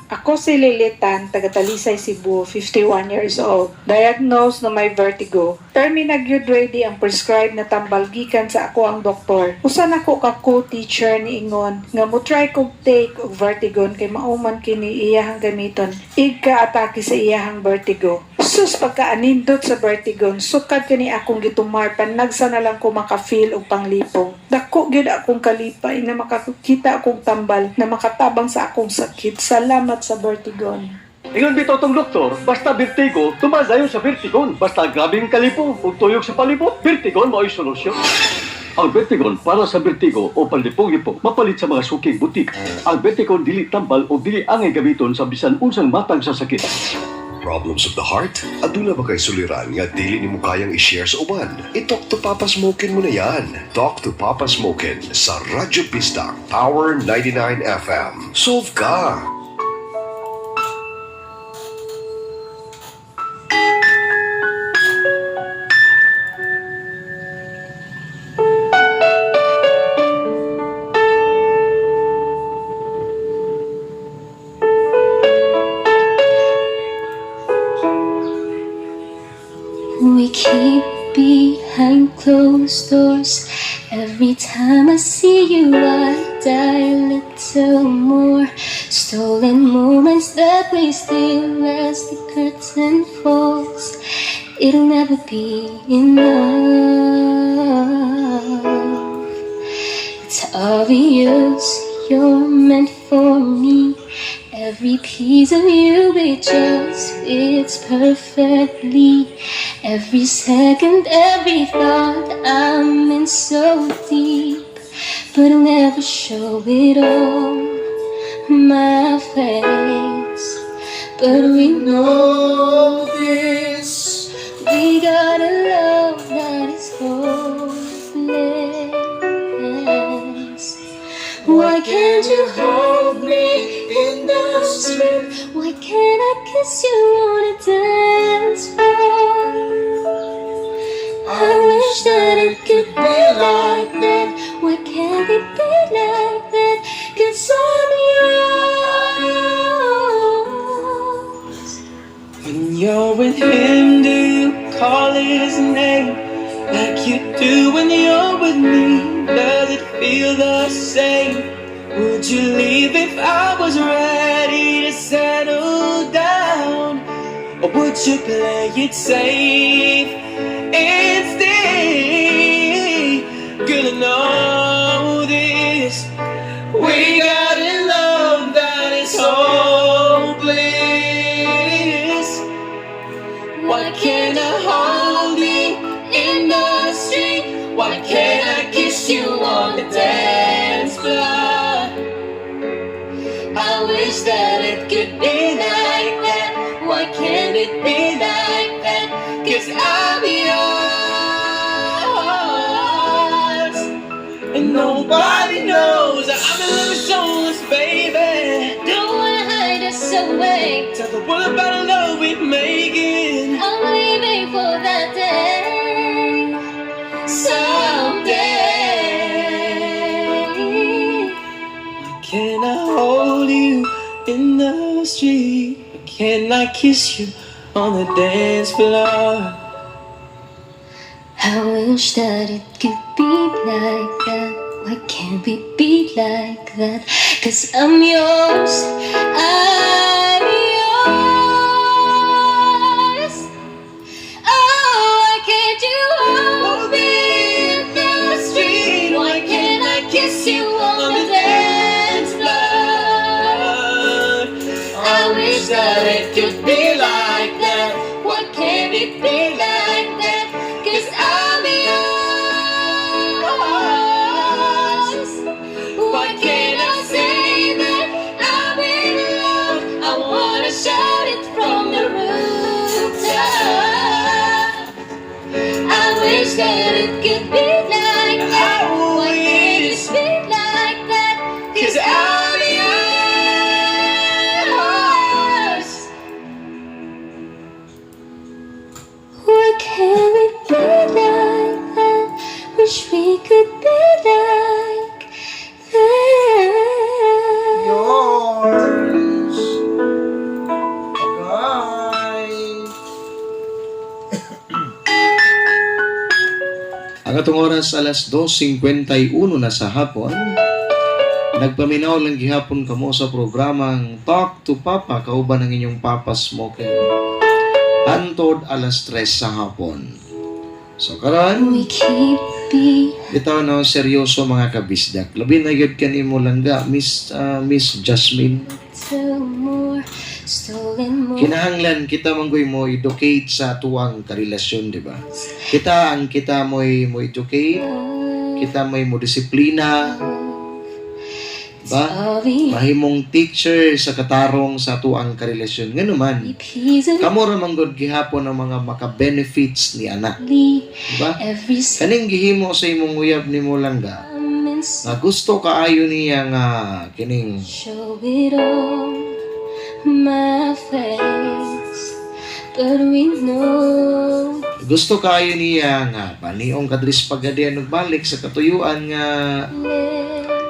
Ako si Lilitan, taga Talisay, Cebu, 51 years old. Diagnosed na may vertigo. Permi na gyud ready ang prescribe na tambal gikan sa ako ang doktor. Usa nako ka co-teacher ni ingon nga mo try kog take og vertigon kay mauman kini iyahang gamiton. Igka-atake sa iyahang vertigo. Sus, pagkaanindot sa vertigon, sukad kani akong gitumar panagsa na lang ko maka-feel og panglipong. Dako gyud akong kalipay na makakita akong tambal na makatabang sa akong sakit. Salamat sa vertigon. Ingon bitaw tong doktor, basta vertigo, tumas dayon sa vertigon. Basta grabing kalipong ug tuyok sa palibot, vertigon mao'y solusyon. Ang Vertigon para sa vertigo o panlipong-lipong mapalit sa mga suking butik. Ang Vertigon dili tambal o dili angay gamiton sa bisan unsang matang sa sakit. Problems of the heart? Aduna ba kay suliran nga dili nimo kayang i-share sa uban? I-talk to Papa Smokin mo na yan. Talk to Papa Smokin sa Radyo Bisdak, Power 99 FM. Solve ka! We keep behind closed doors. Every time I see you, I die a little more. Stolen moments that we steal as the curtain falls. It'll never be enough. It's obvious you're meant for me. Every piece of you, it just fits perfectly. Every second, every thought, I'm in so deep, but I'll never show it on my face. But we know this. We got a love that is hopeless. Why can't you hold me in the street? Why can't I kiss you on a dance floor? I wish that it could be like that. Why can't it be like that? 'Cause I'm yours. like you do when you're with me? Does it feel the same? Would you leave if I was ready to settle down? Or would you play it safe and stay? Girl, I know this. We got a love that is hopeless. Why can't I hold you in the street? Why can't I kiss you on the dance floor? I wish that it could be like that. Why can't it be like that? 'Cause I'm yours. And nobody knows that I'm in love with soulless, baby. Don't wanna hide us away. Tell the world about the love we're making. I'm leaving for that day. Someday. Can I hold you in the street? Can I kiss you on the dance floor? I wish that it could be like that. Why can't we be like that? 'Cause I'm yours. I'm yours. Oh, why can't you hold me in the street? Why can't I kiss you on the dance floor? I wish that it could be like that. Why can't it be like that? 'Cause I'm yours. Why can't I say that I'm in love? I wanna shout it from the rooftop. I wish that it could be like that. Why can't it be like that? 'Cause I'm yours. Why can't we be like that? Wish we could be like that. Yours. Bye. Ang atong oras, alas 2:51 na sa hapon. Nagpaminaw lang gihapon kamo sa programang Talk to Papa kauban ang inyong Papa Smoking. Hantod alas 3 sa hapon. So karon, We keep be bitaw no, seryoso mga kabisdak. Labi na gyud kanimo, langga, Miss Jasmine. Two more stolen more. Kinahanglan kita manggoy mo educate sa tuwang karelasyon, di ba? Kita ang kita mo'y mo educate, kita mo'y mo disiplina, ba? Mahimong teacher sa katarong sa tuang karelasyon. Ngano man, kamo ra manggod gihapon ang mga maka-benefits ni ana. Ba? Every Kaning gihimo sa imong uyab nimo, langga, nga gusto kaayo niya nga kining show it on my face, but we know gusto kaayo niya nga paniong kadris pagadian ug balik sa katuyuan nga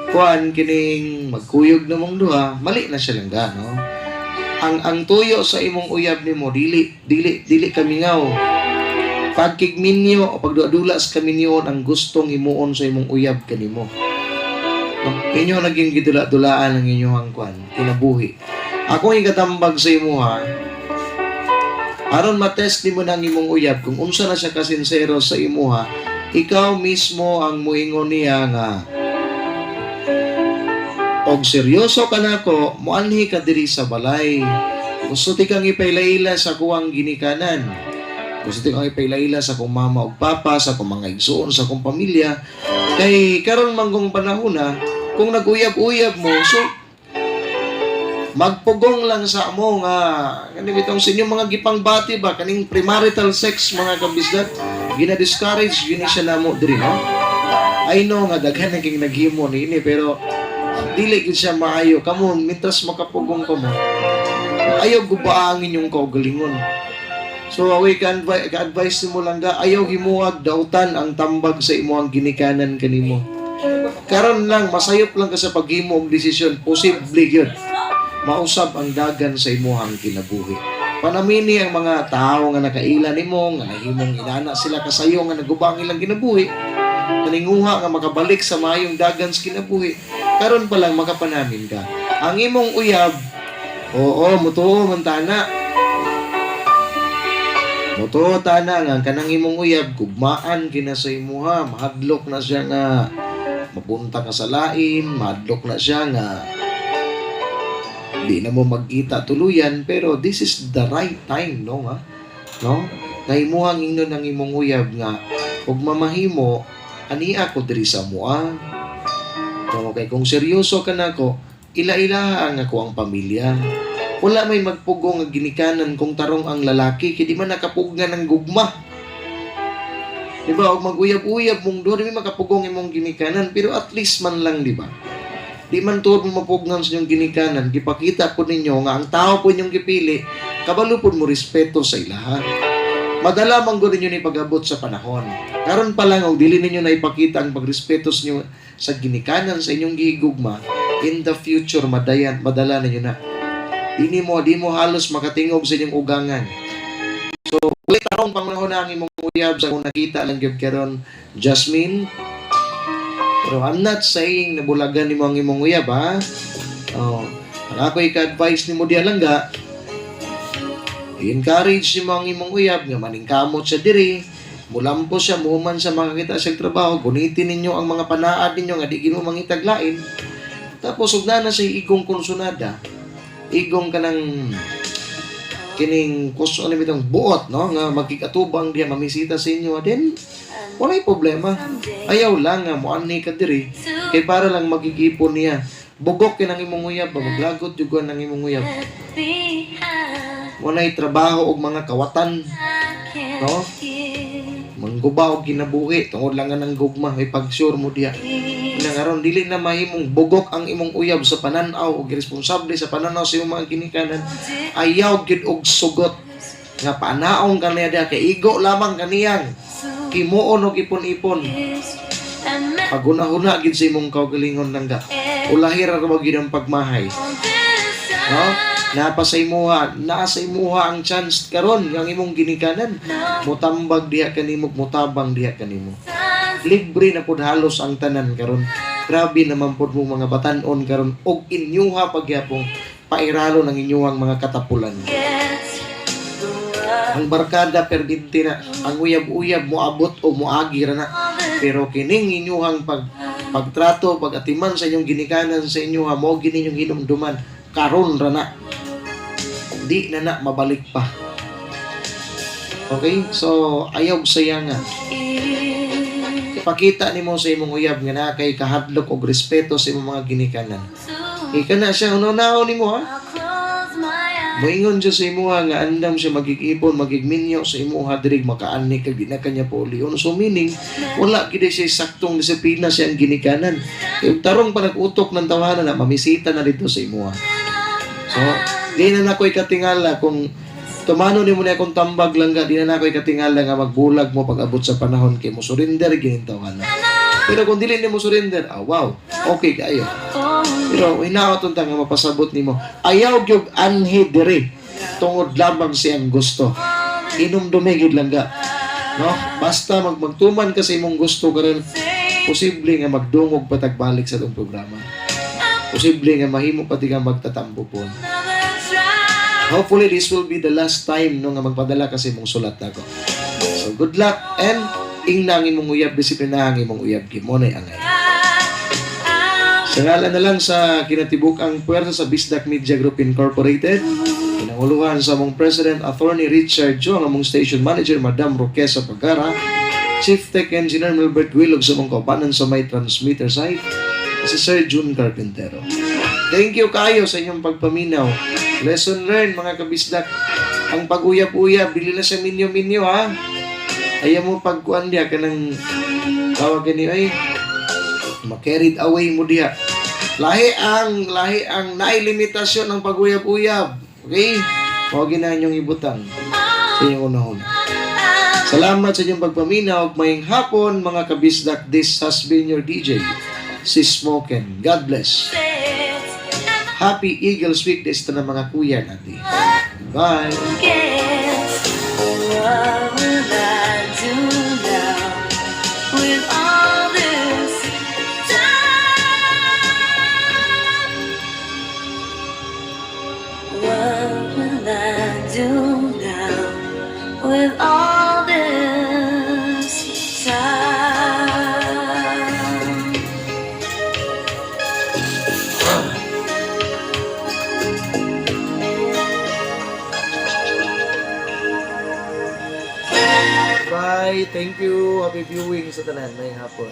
kuan kining magkuyog na mong duha, mali na siya, langga, no? Ang tuyo sa imong uyab nimo, dili dili dili kamingaw. Pagkigminyo o pagduadula sa kaminyoon ang gustong himuon sa imong uyab kanimo, no? Inyo naging gidula-dulaan ang inyong kuan kinabuhi. Akong igatambag sa imuha aron matest nimo nang imong uyab kung unsa na siya kasinsero sa imuha, ikaw mismo ang muingon niya nga og seryoso ka nako, moanhi ka diri sa balay. Gusto ti kang ipailaila sa kuwang ginikanan. Gusto ti kang ipailaila sa akong mama ug papa, sa akong mga igsuon, sa akong pamilya. Kay karon manggong panahon na, kung nag-uyab-uyab mo, so magpugong lang sa mo nga kani bitong sa inyong mga gipangbati ba, kaning premarital sex, mga kabisdat, gina-discourage yun siya namo diri, no? I know nga daghan na king naghimo niini, pero dili gid siya maayo. Kamo, mintras makapugong kamo, ayaw gubaangin inyong kaugalingon. So away ka advice nimo, langga, ayaw himuag dautan ang tambag sa imong ginikanan kanimo. Karon lang masayop lang ka sa paghimo og desisyon, posible gyud mausab ang dagan sa imuhang kinabuhi. Panamini ang mga tao nga nakaila nimo, nga nahimong inana sila kasayo nga naguba ang ilang kinabuhi, naninguha nga makabalik sa maayong dagan sa kinabuhi. Karon pa lang makapanamin ka. Ang imong uyab, oo, mutuo man tana. Mutuo tana nga ang kanang imong uyab gugmaan kina sa imuha, mahadlok na siya nga mapunta ka sa lain, mahadlok na siya nga di na mo magkita tuluyan, pero this is the right time, no, nga, no, nga imuhang ingnon ang imong uyab nga ug mamahimo ania ko diri sa mua, no, kay kung seryoso ka nako, ila-ilaha ang ako ang pamilya. Wala may magpugong nga ginikanan kung tarong ang lalaki kay di man nakapugnan ng gugma. Di ba? Og maguyab-uyab mong duha, di may makapugong imong ginikanan, pero at least man lang, di ba? Di man tuod mo mapugnan sa inyong ginikanan, gipakita po ninyo nga ang tao po inyong gipili, kabalo po mo respeto sa ilaha. Madala man gud ninyo ni pag-abot sa panahon. Karon pa lang og dili ninyo na ipakita ang pagrespeto sa inyo sa ginikanan sa inyong gihigugma, in the future madayan madala ninyo na. Di mo halos makatingog sa inyong ugangan. So, ulit tarong pangunahon ang imong uyab sa kung nakita lang gyud karon, Jasmine. Pero I'm not saying na bulagan nimo ang imong uyab, ha. Oh, ang ako ika-advise nimo diha lang ga, i-encourage nimo ang imong uyab nga maningkamot siya diri, mulampo siya, muhuman siya makakita sa trabaho, gunitin ninyo ang mga panaad ninyo nga di gino mangitag lain. Tapos ug na siya igong konsunada, igong kanang kining kuso ano bitong buot, no, nga magkikatubang diya mamisita sa inyo, then walay problema. Ayaw lang nga moanhi ka diri kay para lang magigipon niya. Bugok kay nang imong uyab ba, maglagot jud ang imong uyab. Walay trabaho og mga kawatan, no, mangguba og kinabuhi tungod lang nga ng gugma. May pag-sure mo diya na aron dili na mahimong bugok ang imong uyab sa panan-aw og iresponsable sa pananaw sa imong mga ginikanan, ayaw gyud og sugot nga panaong kaniya diha kay igo lamang kaniyang himuon og ipon-ipon. Paghuna-huna gid sa imong kaugalingon langga, ulahi ra ba gid ang pagmahay, no? Napa sa imuha, naa sa imuha ang chance karon nga ang imong ginikanan mutambag diha kanimo, mutabang diha kanimo. Libre na pud halos ang tanan karon. Grabe naman pud mo mga batan-on karon og inyuha pagyapong pairalo ng inyuhang mga katapulan. Ang barkada perminti na, ang uyab-uyab moabot o moagi ra na, pero kining inyuhang pagtrato, pagatiman sa inyong ginikanan sa inyuha mo gini inyong hinumduman karon ra na, di na na mabalik pa. Okay, so ayaw sayanga. Ipakita nimo sa imong uyab nga naa kay kahadlok og respeto sa imong mga ginikanan. Ika na siya hunahon nimo, ha. Moingon siya sa imuha nga andam siya magigipon, magigminyo sa imuha diri makaani kag di na kanya paulion. So meaning, wala gid siya saktong disiplina sa iyang ginikanan. Kay tarong pa nag-utok ng tawanan na mamisita na dito sa imuha. So, di na nako ikatingala kung tumano nimo ni akong tambag lang ga, di na nako ikatingala nga magbulag mo pag abot sa panahon kay mo surrender gining tawanan. Pero kung dili nimo surrender, ah, wow, okay kayo. Pero hinaot unta nga mapasabot nimo. Ayaw gyud anhi diri tungod lamang siyang gusto. Hinumdumi gyud lang ga. No? Basta magtuman ka sa imong gusto karon, posible nga magdungog pa tagbalik sa atong programa. Posible nga mahimo pati ka magtatambo po. Hopefully this will be the last time, no, nga magpadala kasi imong sulat nako. So good luck and ingna ang imong uyab, disiplina ang imong uyab mo na angay. Sa ngalan na lang sa kinatibuk ang puwersa sa Bisdak Media Group Incorporated, pinanguluhan sa among President Attorney Richard Cho, ang among Station Manager Madam Roquesa Pagara, Chief Tech Engineer Milbert Willog, sa among kaubanan sa may transmitter site, si Sir June Carpintero. Thank you kayo sa inyong pagpaminaw. Lesson learned, mga kabisdak. Ang pag-uyab-uyab, dili na sa minyo-minyo, ha. Ayaw mo pagkuan diya ka ng tawag ni ay ma-carried away mo diha. Lahi ang naay limitasyon ng pag-uyab-uyab. Okay? Huwag na inyong ibutang sa inyong unahon. Salamat sa inyong pagpaminaw. Maying hapon, mga kabisdak. This has been your DJ, si Smoken. God bless. Happy Eagles Week sa mga kuya natin. Bye! Guess what will I do now with all this time? What will I do now with all this time? Bye! Thank you! Happy viewing sa tanan. Maayong hapon.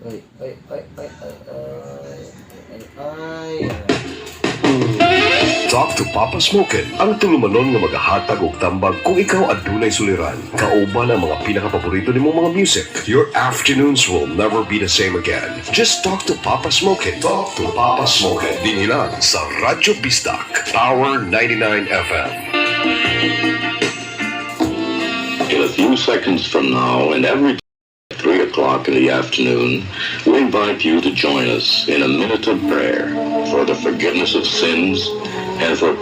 Ay, ay, ay, ay, ay, ay, ay, ay. Talk to Papa Smokin, ang tulumanon nga magahatag og tambag kung ikaw adunay suliran. Kauban ang mga pinakapaborito nimong mga music. Your afternoons will never be the same again. Just talk to Papa Smokin. Talk to Papa Smokin. Dinhi lang sa Radyo Bisdak, Power 99 FM. In a few seconds from now, and every 3 o'clock in the afternoon, we invite you to join us in a minute of prayer for the forgiveness of sins and for